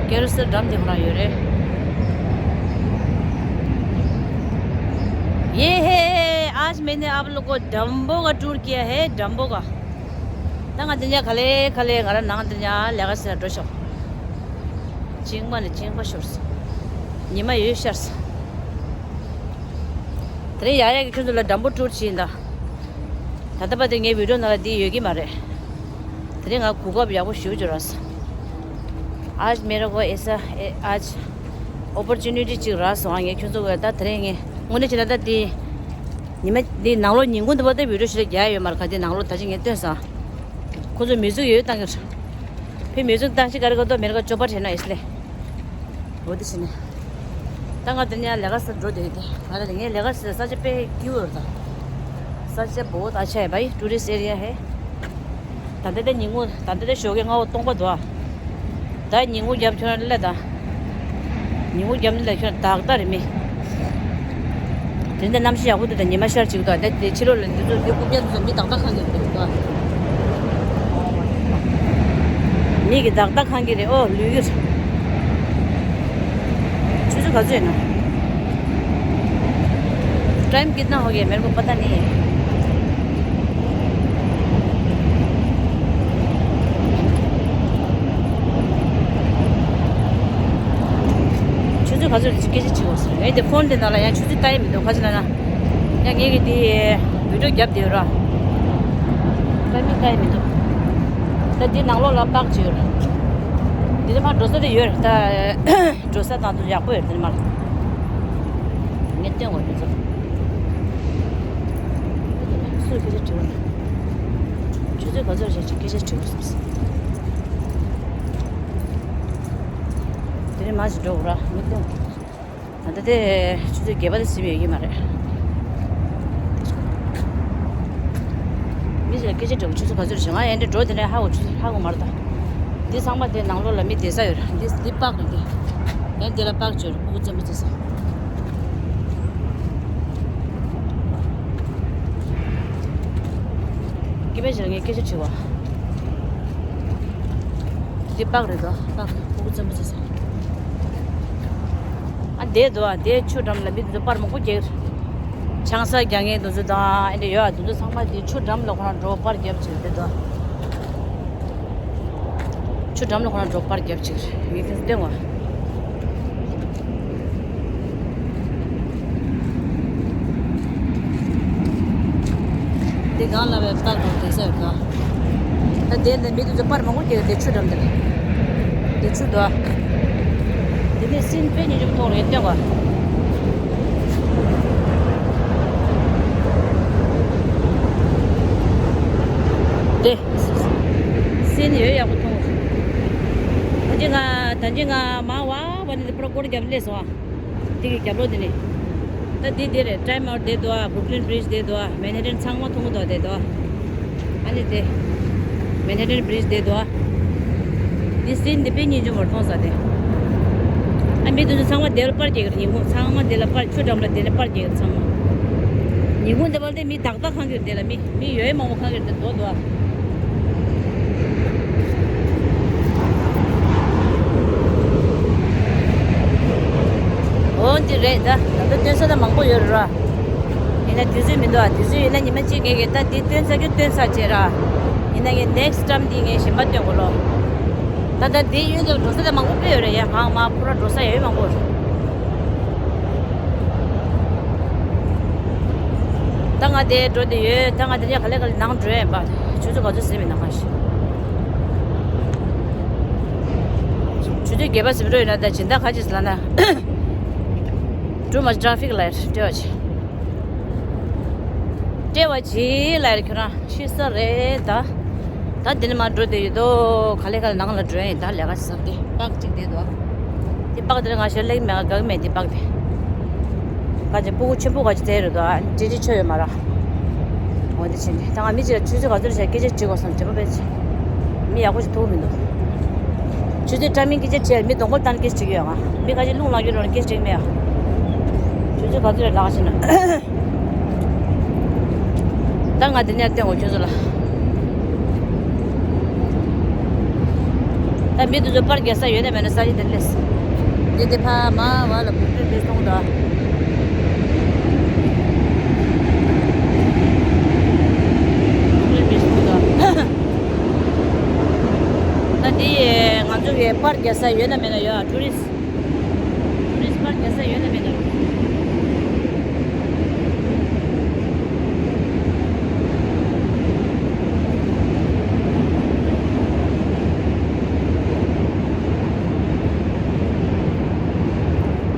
ཀེ་རུ་སེལ་འགྲམ་དེ་ཁོ་རང་ཡོད་རེད། ये है, आज मैंने आप लोग को डम्बो का टूर किया है, डम्बो का। ད་ང་དེ་ཉག་ག་ལེ་ག་ལེ་ང་རང་ནང་དེ་ཉག་ལས་ཀ་ཟེར་འགྲོ་ཤོག་གཅིན་པ་ནི་གཅིན་པ་ཤོར་སོང་། ཉི་མ་ཡོད་ཤར་སོང་། དེ་རིང་ཡག་ཡག་གི་ཁྱོད་ཚོ་ལ་འགྲམ་པོ་ཊུར་བྱས་ཡིན་ད། ད་ལྟ་བར་དུ་ངའི་བི་ཌིའོ་ནང་ལ་འདི་ཡོད་ཀྱི་མ་རེད། དེ་རིང་ང་གོ་སྐབས་ཡག་པོ་ཞེ་པོ་ཅིག་རག་སོང་། आज मेरे को ऐसा, ए, आज अपॉर्चुनिटी ཅིག་རག་སོང་། ངས་ཁྱོད་ཚོ་ག་ད་དེ་རིང་ངས་དངོས་གནས་བྱས་ན་ད་འདི། ཉི་མ་འདི་ནང་ལོགས་ཉིན་གུང་འདི་བར་དུ་བི་ཌིའོ་ཞིག་ལ་རྒྱག་ཡོད་མ་རེད། ག་དེ་ནང་ལོགས་ད་ཅི་ངས་སྟོན་སོང་། ཁོ་ཚོ་མི་གཟུགས་ཡོད་བཏང་གི་རེད། ཕི་མི་གཟུགས་བཏང་ཞིག་ག་རེ་ག་དོ་མེར་ག་ཅོ་པ་བྲེ་ན་ཨིས་ལེ། འོ་དེ་ཕྱིན་ནས། ད་ང་དེ་ནས་ལས་ཀ་སར་འགྲོ་བསྡད་ཀྱི་དེ། ང་ལ་ངའི་ལས་ཀ་སར་ས་ཆ་དཔེ་སྐྱིད་པོ་རེད་ད། ས་ཆ་བོ་ད་ཆ་ཡ་བའི་ཊུ་རི་སི་ཊི་ཨེ་རི་ཡ་ཧེ། ད་ལྟ་དེ་ཉིན་གུང་ད་ལྟ་དེ་ཞོགས་ཀས་སྔ་པོ་སྟོང་པ་འདུག་ཨ། ད་ཉིན་གུང་རྒྱབ་ཁྱོད་རང་སླེབས་ད། ཉིན་གུང་རྒྱབ་ནི་ལ་ཁྱོད་རང་ཏག་ཏག་རེད་མི། དེ་འདྲ་གནམ་གཤིས་ཡག་པོ་འདུག་ད་ཉི་མ་ཤར་ཅིག་འདུག་ད་དེ་ཕྱི་ལོགས་ལ་འདི་ཚོ་འདི་རྐུབ་བཀྱག་འདི་ཚོ་མི་ཏག་ཏག་ཁང་གི་འདུག་ད། མི་གི་ཏག་ཏག་ཁང་གི་རེད། ཨོ་ལུས་གི་རེད། ཆུ་ཚོད་ག་ཚོད་ཡིན་ན། टाइम कितना हो गया मेरे को पता नहीं है। ཆུ་ཚོད་ག་ཚོད་རེད་སྐད་ཆ་དྲི་དགོས་སོང་། ངས་དེ་ཕོན་དེ་ནང་ལ་ཡང་ཆུ་ཚོད་ལྟ་ཡི་མི་འདུག་ག་ཅི་ལབ་ན། ཡང་ངས་ཀྱི་དེ་བི་ཌིའོ་རྒྱབ་བསྡད་ཡོད་ར། ཊའི་མིང་ལྟ་ཡི་མི་འདུག་ད་འདི་ནང་ལོགས་ལ་པག་ཅིག་ཡོད་ར། འདི་ནས་མར་འགྲོ་ས་དེ་ཡོད་ར། ད་འགྲོ་ས་དང་དུ་ཡག་པོ་ཡོད་འདི་ནས་མར། ངས་སྟོན་དགོས་འདི་ཚོ། སུས་སྐད་ཆ་དྲི་བ་ན། ཆུ་ཚོད་ག་ཚོད་རེད་ཅེས་སྐད་ཆ་དྲི་བ་སོང་། དེ་རིང་མ་ཞིག་འགྲོ་དགོས་ར་མི་སྟོན། ད་ལྟ་དེ་ཆུ་ཚོད་བརྒྱད་པ་དེ་ཟིན་པ་ཡོད་ཀྱི་མ་རེད། མི་ཞིག་ལ་སྐད་ཆ་དྲི་བ་ཆུ་ཚོད་ག་ཚོད་རེད་ཟེར། ང་ཡན་དེ་འགྲོ་དེ་ནས་ཧ་གོ་ཆུ་ཚོད་ཧ་གོ་མ་རེད་ད། འདི་ཚང་མ་དེ་ནང་ལོགས་ལ་མི་བསྡད་ས་ཡོད་རེད། འདི་འདི་པག་རེད་དེ། ཡང་འདི་ལ་པག་བྱོས་རེད། ཕྲུ་གུ་བཙན་པོ་བཙལ་ས། སྐྱེ་དམན་ཞིག་ལ་ངས་སྐད་ཆ་དྲི་བ། འདི་པག་རེད་དོ། པག་ཕྲུ་གུ་བཙན་པོ་བཙལ་ས། ཨ་འདས་འདུག་ཨ། འདས་ཆུ་འགྲམ་ལ་མི་འདི་ཚོ་པར་མང་པོ་རྒྱག་ཆང་ས་རྒྱག་མཁན་འདི་ཚོ་དང་ཨེ་འདྲ་ཡོད་ཨ། འདི་ཚོ་ཚང་མ་འདི་ཆུ་འགྲམ་ལ་ཁོ་རང་འགྲོ་པར་རྒྱབ་ཅིག་འདི་འདུག་ཆུ་འགྲམ་ལ་ཁོ་རང་འགྲོ་པར་རྒྱབ་ཅིག་ངས་ཁྱོད་སྟོན་བ། གང་ལ་བས་བཏགས་དང་དེ་ཟེར་ག་ད་དེ་ནས་མི་དེ་ཚོ་པར་མང་པོ་སྐྱེལ་དེ་ཆུ་འགྲམ་དེར། དེ་ཆུ་དོ། དེ་ནས་སྲིན་པོའི་ཉིན་ཆུ་མཐོང་རེད་སྟོན་ག་དེ། སྲིན་ཡོད་ཡག་པོ་མཐོང་། ད་ཅི་ང་ད་ཅི་ང་མ་བ་བ་ནི་དེ་པར་སྐོར་རྒྱབ་ལས་སོང་ཨ། དེ་གི་རྒྱབ་ལོགས་དེ་ནི། ད་དེ་དེ་རེད། ཀྲའི་མའོར་དེ་འདུག་ཨ། བུར་ཀི་ལིན་བྷི་རིཇ་དེ་འདུག་ཨ། མན་ཧེ་ཊན་ཚང་མ་མཐོང་གི་འདུག་དེ་འདུག་ཨ། ཨ་ནི་དེ། མན་ཧེ་ཊན་བྷི་རིཇ་དེ་འདུག་ཨ། དེ་སྲིན་དེ་དཔེ་སྙིང་རྗེ་མོར་མཐོང་ས་དེ། ཨ་མི་དེ་ཚོ་ཚང་མ་དེ་ལ་པར་རྒྱག་གི་རེད། ཉིན་གུང་ཚང་མ་དེ་ལ་པར་ཆུ་འགྲམ་ལ་དེ་ལ་པར་རྒྱག་གི་རེད་ཚང་མ། ཉིན་གུང་དེ་བར་དེ་མི་དག་དག་ཁང་གི་རེད། དེ་ལ་མི་མི་ཡོད་མང་པོ་ཁང་གི་རེད། དེ་འདུག་འདུག་ཨ། འོ་འདི་རེད་ད། ད་ལྟ་སྟོན་ས་ད་མང་པོ་ཡོད་རེད་ར། ཡིན་ན་དུས་ཚོད་མི་འདུག་ཨ། དུས་ཚོད་ཡིན་ན་ཉི་མ་གཅིག་ངས་ཀྱི་ད་འདི་སྟོན་ས་ཀྱི་སྟོན་ས་བྱས་ར། ཡིན་ན་ངས་next time འདི་ངས་གཞན་པ་སྟོན་དགོས་ལོ། ད་ལྟ་འདི་ཡོད་འདུག་འགྲོ་ས་ད་མང་པོ་དཔེ་ཡོད་རེད་ཡ། གང་མ་ཕུ་ར་འགྲོ་ས་ཡོད་མང་པོ་རེད། ད་ང་དེ་འགྲོ་དེ་ཡོད། ད་ང་དེ་ནས་ག་ལེ་ག་ལེ་ནང་འགྲོ་ཡིན་པ། ཆུ་ཚོད་ག་ཚོད་ཟིན་མིན་ན་ག་ཤི། ཆུ་ཚོད་བརྒྱད་པ་ཟིན་འགྲོ་ཡོད་ན་ད་སྦྱིན་བདག་ག་ཅིག་ལ་ན། Too much traffic light སྤྲད་པ་ཆེ། སྤྲད་པ་ཆེ་ལ་ཁྱོད་རང་ཤི་ས་རེད་ད། ད་འདི་ནས་མར་འགྲོ་དེ་ཡོད་དོ། ག་ལེ་ག་ལེ་ནང་ལ་འགྲོ་ཡིན་ད། ལས་ཀ་བྱེད་ས་དེ་པག་ཅིག་དེ་དོ། དེ་པག་དེ་ལ་ང་ཞེ་ལེགས་མེད་དགའ་གི་མེད། དེ་པག་དེ་ག་ཅི་སྤུ་གུ་ཆེན་པོ་ག་ཅི་དེ་རེད་དོ། ཨ་ནི་ཅི་ཅི་ཆོ་ཡོད་མ་ར། འོ་དེ་བྱས་ནས་ད་ང་མི་ཅིག་ལ་ཆུ་ཚོད་ག་ཚོད་རེད་བྱས་སྐད་ཆ་དྲིས་དགོས་བསམ་བྱེད་པ་བས་ཅི། མི་ཡག་པོ་ཞིག་ཐུག་མི་འདུག་ཆུ་ཚོད་ཊའི་མིང་སྐད་ཆ་དྲིས་མི་གདོང་པོ་བལྟས་ནས་སྐད་ཆ་དྲིས་ཀྱི་ཡོད། ང་མི་ཁ་ཅིག་རླུང་ལངས་ཀྱི་རོགས་ནས་སྐད་ཆ་དྲིས་མེད་ཡ། ཆུ་ཚོད་ག་ཚོད་རེད་ལགས་ཞེ་ན། ད་ང་འདི་ནས་བསྟན་འོ་ཁྱོད་ཚོ་ལ། ད་མི་དེ་ཚོ་པར་རྒྱག་ས་ཡོད་ན་མེད་ན་ས་ཆ་དེར་སླེབས། འདི་དེ་ཕ་མ་བ་ལ་བུ་ཕྲུག་མི་སོང་ད། བུ་ཕྲུག་མི་སོང་ད། ད་འདི་ང་ཚོ་གི་པར་རྒྱག་ས་ཡོད་ན་མེད་ན་ཡོད་ཨ། ཊུ་རི་སི། ཊུ་རི་སི་པར་རྒྱག་ས་ཡོད་ན་མེད་ན།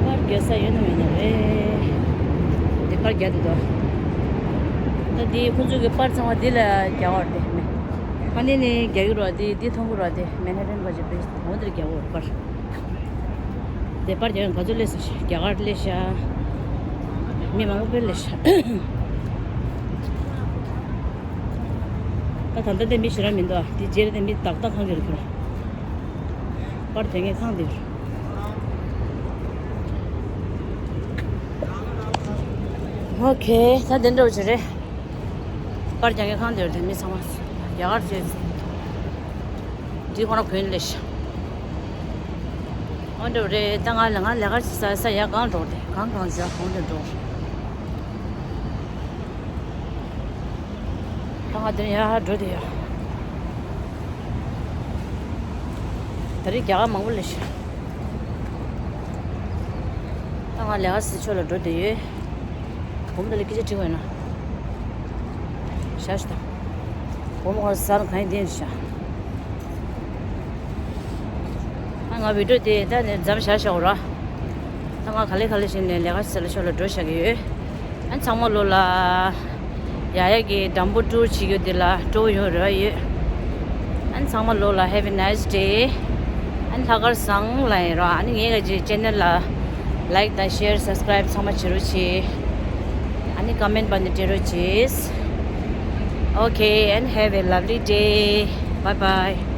པར་རྒྱག་ས་ཡོད་ན་མེད་ན་རེད། འདི་པར་རྒྱག་འདི་འདུག་ད་འདི་ཁོང་ཚོ་གི་པར་ཚང་མ་འདི་ལ་རྒྱག་པ་རེད་དེ། ཨ་ནི་ནི་རྒྱག་གི་རོགས་འདི་འདི་མཐོང་གི་རོགས་དེ་མན་ཧ་ཊན་བ་ཇི་པེ་འོ་འདིར་རྒྱག་འོ་པར། དེ་པར་རྒྱག་ཡང་ག་ཚོད་སླེབས་ཤག་རྒྱ་གར་སླེབས་ཤག་མི་མང་པོ་དཔེ་སླེབས་ཤག་ད་ད་ལྟ་དེ་མི་ཞེ་དྲག་མི་འདུག་ཨ། དེ་རྗེས་ལ་དེ་མི་ཏག་ཏག་ཁང་གི་རེད་ཁྱོད། པར་རྒྱག་མཁན་ཁང་དེ་རེད། ཨོ་ཁེ། ད་དེ་འདྲ་བོ་ཅིག་རེད། པར་རྒྱག་མཁན་ཁང་དེར་དེ་མི་ཚང་མ་རྒྱ་གར་བྱས། འདི་ཁོ་ན་གོན་ལེ་ཤ། འོ་འདྲ་རེད། ད་ང་ལ་ང་ལས་ཀ་བྱེད་ས་ས་ཡ་གང་འགྲོ་དེ་གང་གང་བྱ་འོ་འདྲ་འགྲོ། ད་ང་དེར་ཡར་འགྲོ་དེ་ཡ། ད་རེས་རྒྱ་གར་མང་པོ་ལེ་ཤ། ད་ང་ལས་ཀ་སི་ཆོ་ལ་འགྲོ་དེ་ཡོད། བུ་མོ་དེ་ལ་སྐད་ཆ་དྲི་དགོས་ན། ཤ་ཤ་དང་། བུ་མོ་ཁོ་ཟ་ན་གང་ཡིན་དེ་ཤ། ཨ་ང་བི་ཌིའོ་དེ་ད་ནས་མཚམས་བཞག་བཞག་ར། ད་ང་ག་ལེ་ག་ལེ་བྱས་ནས་ལས་ཀ་སི་ལ་ཆོ་ལ་འགྲོ་བཞག་གི་ཡོད། ཨ་ཚང་མ་ལོ་ལ། ཡ་ཡ་གི་འགྲམ་པོ་ཀྲུ་བྱེད་རྒྱུ་དེ་ལ་སྤྲོ་བོ་ཡོང་རེ་བ་ཡོད། ཨ་ཚང་མ་ལོ་ལ་have a nice day། ཨ་ལྷག་དཀར་བཟང་ལ་ཡིན་རོགས། ཨ་ནི་ངའི་ག་ཅིག་ཅེ་ནལ་ལ་ལའིག་དང་ཤེར་སབ་སི་ཀ་རའིབ་ཚང་མ་བྱེད་རོགས་བྱེད། ཨ་ནི་ཀོ་མེན་པ་ནི་སྤྲད་རོགས་བྱེད། Okay, and have a lovely day. Bye bye.